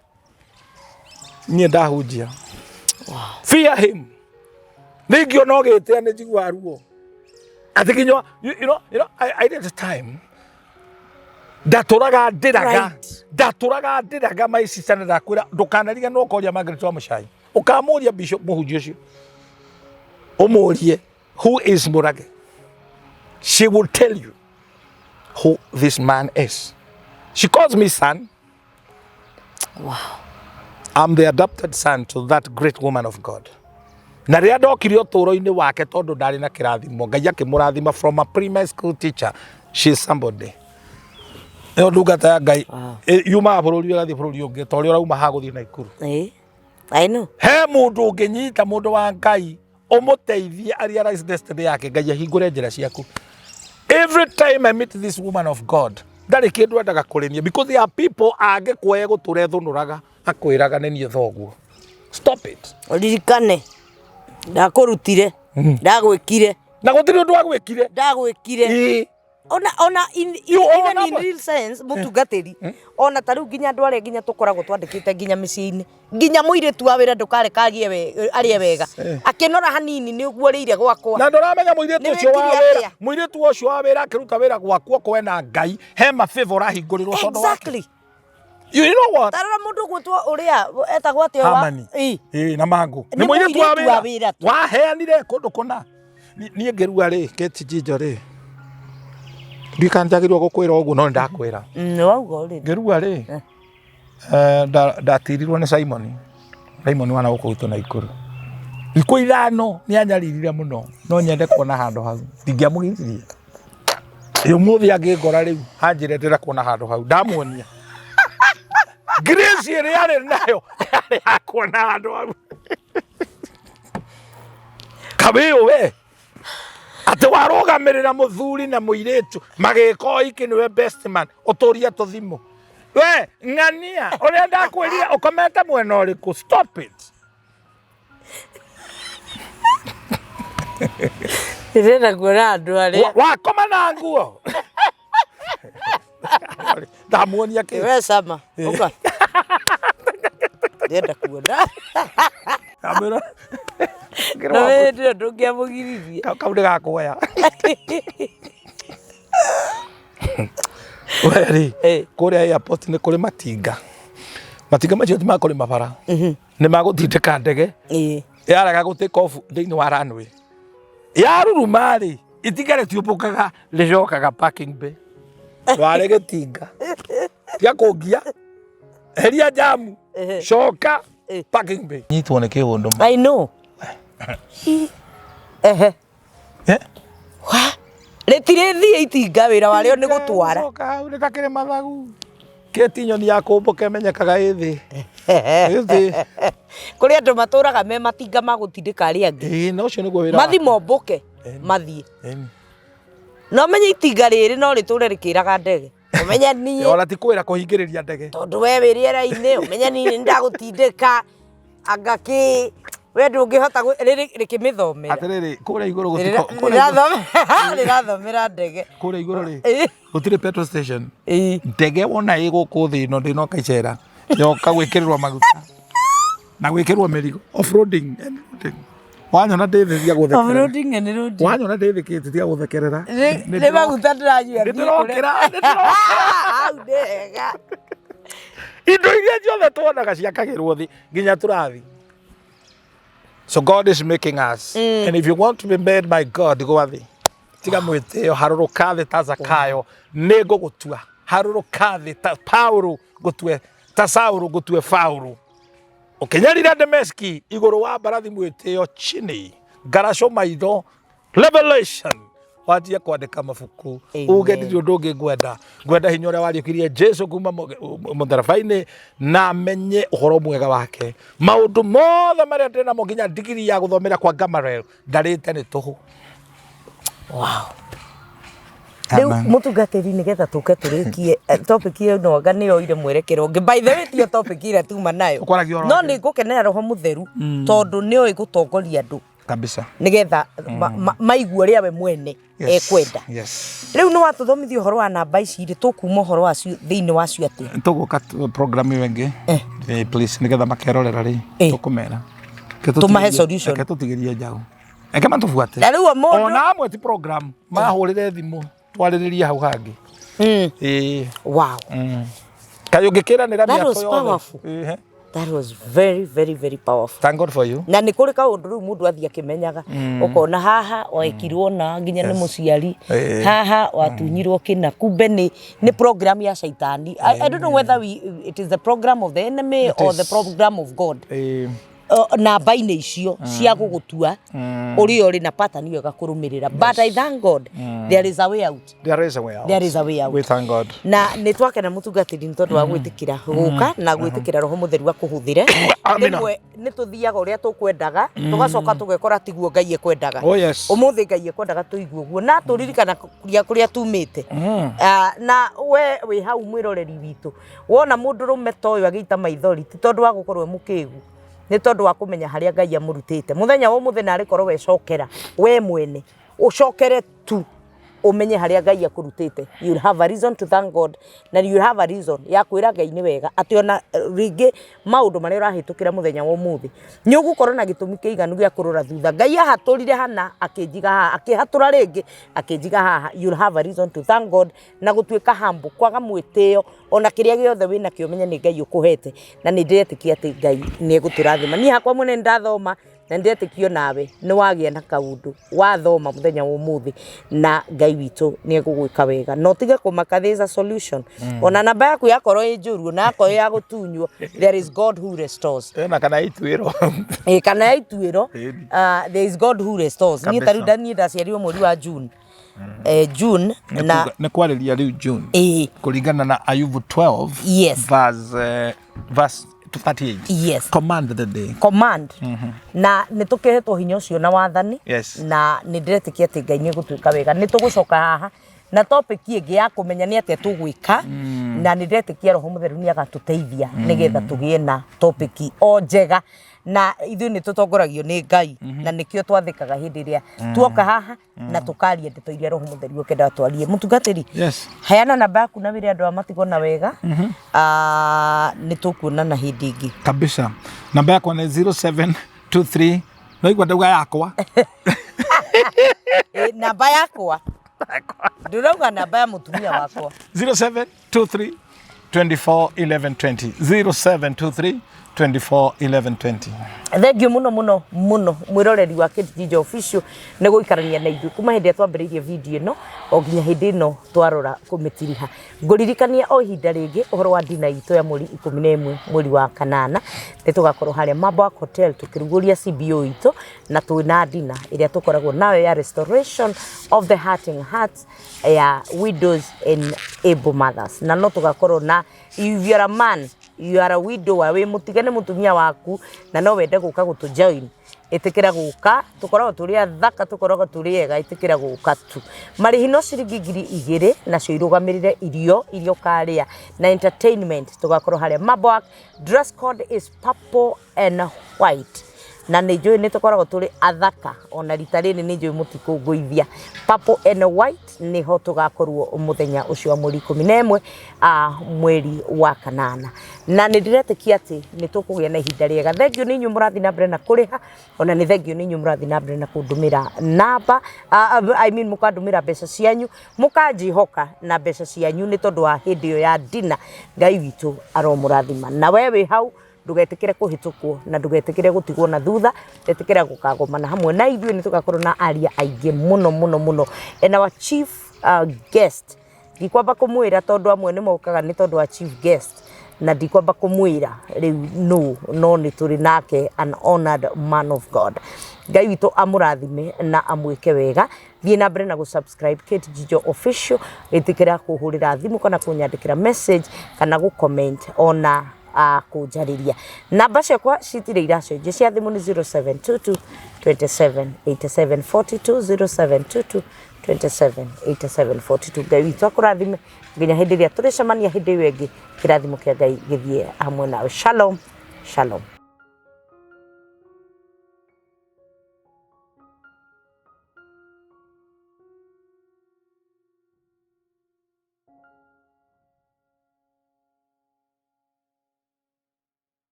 Niĩ ndahunjia. Fear him. Ningĩona ũgĩtĩa nĩ njiguaga ruo. Atĩ nginya you know, I did a time ndatũraga ndĩraga. Ndatũraga ndĩraga my sister, na ndakwĩra ndũkanariganĩrwo ũkoria Margaret wa Mũcai, ũkamũria bishop mũhunjia ũcio, ũmũrie who is Murage. She will tell you who this man is. She calls me son. I'm the adopted son to that great woman of God. Na rĩrĩa ndokire ũtũũro-inĩ wake, tondũ ndarĩ na kĩrathimo, Ngai akĩmũrathima from a primary school teacher, she is somebody. Ĩyo ndungata ya Ngai yumaga bũrũri ĩgathiĩ bũrũri ũngĩ, ta ũrĩa ũrauma haha gũthiĩ Naikuru. Eh, I know. He mũndũ ũngĩnyita mũndũ wa Ngai ũmũteithie a realize destiny yake, Ngai ahingũre njĩra ciaku. Every time I meet this woman of God, ndarĩ kĩndũ endaga kũrĩ niĩ, because there are people angĩkuoya gũtũra ethũnũraga akwĩraga nĩ niĩ thoguo. Stop it. Ũririkane ndakũrutire, ndagwĩkire. Na gũtirĩ ũndũ agwĩkire. Ndagwĩkire. Ona in, You even own in up. real sense, mũtungatĩri, ona ta rĩu nginya andũ arĩa nginya tũkoragwo twandĩkĩte nginya mĩciĩ-inĩ, nginya mũirĩtu wa wĩra ndũkareka agĩe arĩe wega, akĩnora hanini nĩ ũguo ũrĩire gwakwa. Na ndũramenya mũirĩtu Nĩ ũcio wa wĩkire wĩra, atĩa? Mũirĩtu ũcio wa wĩra akĩruta wĩra gwaku okorwo ena Ngai, he ma favor ahingũrĩrwo tondũ wake. You know what? Tarora mũndũ ũgwĩtwo ũrĩa etagwo atĩa Hamani. Ĩ, na mangũ. Nĩ Nĩ mũirĩtu wa mũirĩtu wa wĩra. wĩra tu. Waheanire kũndũ kũna. Niĩ ngĩrua rĩ, Kate Jinjo rĩ, ndiũĩ kana njagĩrĩirwo gũkwĩra ũguo, no nĩ ndakwĩra. Nĩ wauga already. Ngĩrua rĩ, ndatirirwo nĩ Simon. Simon wa na gũkũ gwitũ Naikuru. Thikũ 5 nĩ anyaririre mũno, no nyende kuona handũ hau. Ndingĩamũgiririe. Ĩ ũmũthĩ angĩngora rĩu anjĩre ndĩrenda kuona handũ hau, ndamuonia. Grace ĩrĩa arĩ nayo yarĩ ya kuona handũ hau. Kawĩũ we atĩ warũgamĩrĩra mũthuri na mũirĩtu magĩka ũhiki, nĩwe best man, ũtũrie tũthimũ. We ng'ania ũrĩa ndakwĩrire ũkomete mwena ũrĩkũ? Stop it. Ndĩrenda kuona andũ arĩa Wakoma na nguo ndamuonia kĩ. We sama ũka, ndĩrenda kuona. Ndamwĩra na we hĩndĩ ĩyo ndũngĩamũgiririe. Kau nĩ gakuoya we rĩ. Kũrĩa airport nĩ kũrĩ matinga. Matinga macio ti ma kũrĩma bara, nĩ ma gũtindĩka ndege yarega gũ take off thĩinĩ wa runway, yaruruma rĩ, itinga rĩtiũmbũkaga, rĩcokaga parking bay. Warĩ gĩtinga tiga kũngia, heria jamu, coka parking bay. Nyitwo nĩ kĩũndũ ma. I know. Ehe. Eh? Wa rĩtirĩthiĩ itinga, wĩra warĩo nĩ gũtwara. Coka hau nĩ takĩrĩ mathagu. Kĩti nyoni ya kũmbũka ĩmenyekaga ĩ thĩ. Ĩ thĩ. Kũrĩ andũ matũraga me matinga ma gũtindĩka arĩa angĩ. Ĩĩ, na ũcio nĩguo wĩra mathi mombũke mathiĩ. No menye itinga rĩrĩ no rĩtũre rĩkĩraga ndege, ũmenye niĩ Ona ti kwĩra kũhingĩrĩria ndege. Tondũ we wĩ rĩera-inĩ, ũmenye niĩ nĩ ndagũtindĩka anga kĩ. We ndũngĩhota rĩkĩmĩthomera. Atĩrĩrĩ, kũrĩa igũrũ gũtiko kũrĩa igũrũ- Rĩrathomera ndege. Kũrĩa igũrũ rĩ, Ĩ. gũtirĩ petrol station. Ĩ. Ndege wona ĩ gũkũ thĩ ĩno ndĩnoka icera, yoka gwĩkĩrĩrwo maguta na gwĩkĩrwo mĩrigo, offroading and loading. Wanyona ndĩ thĩ tiga gũthekerera. Offroading and loading. Wanyona ndĩ thĩ kĩ tiga gũthekerera. Nĩ maguta ndĩranyua Nĩ thiĩ kũrĩa. ndĩrokĩra, nĩ ndĩrokĩra. Hau nĩ hega. Indo iria ciothe tuonaga ciakagĩrwo thĩ nginya tũrathi. So God is making us. And if you want to be made by God, gwa thĩ. Tiga mwĩtĩo, harũrũka thĩ ta Zakayo, nĩ ngũgũtua. Harũrũka thĩ ta Paulo, ngũtue ta Saũlũ, ngũtue Paulo. Ũkĩnyarira Dameski igũrũ wa mbarathi mwĩtĩo chini, ngaracũ maitho, revelation wanjie kwandĩka mabuku. Amen. Uge ndirĩ ũndũ ũngĩ ngwenda, ngwenda hinya ũrĩa wariũkirie Jesu kuma mũtharaba-inĩ na menye ũhoro mwega wake. Maũndũ mothe marĩa ndĩ namo nginya ndigiri ya gũthomera kwa Gamaliel ndarĩte nĩ tũhũ. Wow. Rĩu mũtungatĩri, nĩgetha tũke tũrĩkie topic ĩno, anga nĩ yoire mwerekero ũngĩ. By the way, tiyo topic ĩrĩa tuma nayo. Ũkwaragia ũhoro No wake. nĩ ngũkenera Roho Mũtheru tondũ nĩ oĩ gũtongoria andũ Kabisa. nĩgetha maigue ũrĩa we mwene ekwenda. Rĩu nĩ watũthomithia ũhoro wa namba ici rĩ, tũkuma ũhoro wacio thĩinĩ wacio atĩa? Tũgũka program ĩyo ĩngĩ. Please, nĩgetha makerorera rĩ, tũkũmera. Tũmahe solution. Reke tũtigĩrie njaũ, reke matũbuate. Na rĩu o mũndũ Ona amwe ti program, mahũrĩre thimũ twarĩrĩrie hau hangĩ. Ĩĩ. Wow. Kaĩ ũngĩkĩranĩra That mĩako was yothe? powerful. Ĩhĩ. That was very, very, very powerful. Thank God for you. Na nĩ kũrĩ kaũndũ rĩu mũndũ athiĩ akĩmenyaga, ũkona haha wekirwo na nginya nĩ mũciari, haha watunyirwo kĩna, kumbe nĩ program ya caitani. I don't know whether it is the program of the enemy It or the is. program of God. Ĩĩ. Namba-inĩ icio cia gũgũtua ũrĩa ũrĩ na pattern ĩyo ĩgakũrũmĩrĩra, but I thank God there is a way out. There is a way out. There is a way out. We thank God. Na nĩ twakena, mũtungatĩri, nĩ tondũ wa gwĩtĩkĩra gũka na gwĩtĩkĩra Roho Mũtheru akũhũthĩre. Amina. Rĩmwe nĩ tũthiaga ũrĩa tũkwendaga, tũgacoka tũgekora tiguo Ngai ekwendaga. Oh, yes. Ũmũthĩ Ngai ekwendaga tũigue ũguo na tũririkana kũrĩa tumĩte. Ah, na we wĩ hau mwĩroreri witũ, wona mũndũrũme ta ũyũ agĩita maithori, ti tondũ wa gũkorwo e mũkĩgu, nĩ tondũ wa kũmenya harĩa Ngai amũrutĩte. Mũthenya wa ũmũthĩ narĩ korwo wecokera we mwene, ũcokere tu ũmenye harĩa Ngai akũrutĩte, you'll have a reason to thank God, na you'll have a reason ya kwĩra Ngai nĩ wega atĩ ona rĩngĩ maũndũ marĩa ũrahĩtũkĩra mũthenya wa ũmũthĩ, nĩ ũgũkorwo na gĩtũmi kĩiganu gĩa kũrora thutha. Ngai ahatũrire hana akĩnjiga haha, akĩhatũra rĩngĩ akĩnjiga haha. You'll have a reason to thank God na gũtuĩka humble, kwaga mwĩtĩo, ona kĩrĩa gĩothe wĩnakĩo menye nĩ Ngai ũkũhete, na nĩ ndĩretĩkia atĩ Ngai nĩ egũtũrathima. Niĩ hakwa mwene nĩ ndathoma na ndĩretĩkio nawe nĩ wagĩa na kaũndũ wathoma mũthenya wa ũmũthĩ, na Ngai witũ nĩ egũgwĩka wega na ũtige kũmaka. There is a solution. Ona namba yaku yakorwo ĩ njũru, ona yakorwo ya gũtunywo, there is God who restores. Ena kana ituĩro. Ĩ, kana ya ituĩro. Ĩni. There is God who restores. Niĩ ta rĩu Kabisa. niĩ ndaciarirwo mweri wa June, June na Nĩ kwarĩria rĩu June. Ĩ. Kũringana na Ayubu 12 verse 38. Command the day. Command, na nĩ tũkĩhetwo hinya ũcio na wathani. Na nĩ ndĩretĩkia atĩ Ngai nĩ egũtuĩka wega. Nĩ tũgũcoka haha na topic ĩngĩ ya kũmenya nĩ atĩa tũgwĩka, na nĩ ndĩretĩkia Roho Mũtheru nĩ agatũteithia nĩgetha tũgĩe na topic o njega. Na ithuĩ nĩ tũtongoragio nĩ Ngai, na nĩkĩo twathĩkaga hĩndĩ ĩrĩa tuoka haha na tũkaria ndeto iria Roho Mũtheru ũkenda twarie. Mũtungatĩri, heana namba yaku na wĩre andũ a matigwo na wega. Ah, nĩ tũkuonana hĩndĩ ĩngĩ. Kabisa. Namba yakwa nĩ 0723, naigua ndauga yakwa. Ĩ, namba yakwa, ndũrauga namba ya mũtumia wakwa. 0723 24 11 20, 0723 24 11 20. Thengiũ mũno mũno mũno, mwĩroreri wa Kate Ginger Official, nĩ gũikarania na ithuĩ kuma hĩndĩ ĩrĩa twambĩrĩirie video ĩno o nginya hĩndĩ ĩno twarora kũmĩtiriha. Ngũririkania o ihinda rĩngĩ ũhoro wa dinner itũ ya mweri 11 mweri wa kanana. Nĩ tũgakorwo harĩa Mabwak Hotel tũkĩrugũria CBO itũ, na twĩna dinner ĩrĩa tũkoragwo nayo ya restoration of the hurting hearts ya widows and able mothers. Na no tũgakorwo na, if you are a man, you are a widower, wĩ mũtige nĩ mũtumia waku na no wende gũka gũtũ join, ĩtĩkĩra gũka. Tũkoragwo tũrĩ athaka, tũkoragwo tũrĩ ega. Ĩtĩkĩra gũka tu. Marĩhi no ciringi 2000, nacio irũgamĩrĩre irio iria ũkarĩa na entertainment. Tũgakorwo harĩa Mabwak. Dress code is purple and white. Na nĩ njũĩ nĩ tũkoragwo tũrĩ athaka, ona rita rĩrĩ nĩ njũĩ mũtikũngũithia. Purple and white nĩho tũgakorwo mũthenya ũcio wa mweri 11 mweri wa kanana, na nĩ ndĩretĩkia atĩ nĩ tũkũgĩa na ihinda rĩega. Thengiũ nĩ inyuĩ mũrathiĩ na mbere na kũrĩha, ona nĩ thengiũ nĩ inyuĩ mũrathiĩ na mbere na kũndũmĩra namba, I mean mũkandũmĩra mbeca cianyu, mũkanjĩhoka na mbeca cianyu nĩ tondũ wa hĩndĩ ĩyo ya dinner. Ngai witũ aromũrathima. Na we wĩ hau, ndũgetĩkĩre kũhĩtũkwo na ndũgetĩkĩre gũtigwo na thutha, ĩtĩkĩra gũkagomana hamwe na ithuĩ. Nĩ tũgakorwo na aria aingĩ mũno mũno mũno, and our chief guest ndikwamba kũmwĩra, tondũ amwe nĩ mokaga nĩ tondũ wa chief guest, na ndikwamba kũmwĩra rĩu no no nĩ tũrĩ nake, an honored man of God. Ngai witũ amũrathime na amwĩke wega. Thiĩ na mbere na gũ-subscribe Kate Jijo Official. Ĩtĩkĩra kũhũrĩra thimũ kana kũnyandĩkĩra message kana gũ-comment, ona kũnjarĩria. Namba ciakwa citirĩ iracenjia cia thimũ, nĩ 0722 27 87 42, 0722 27 87 42. Ngai witũ akũrathime nginya hĩndĩ ĩrĩa tũrĩcemania hĩndĩ ĩyo ĩngĩ. Kĩrathimo kĩa Ngai gĩthiĩ hamwe nawe. Shalom, shalom.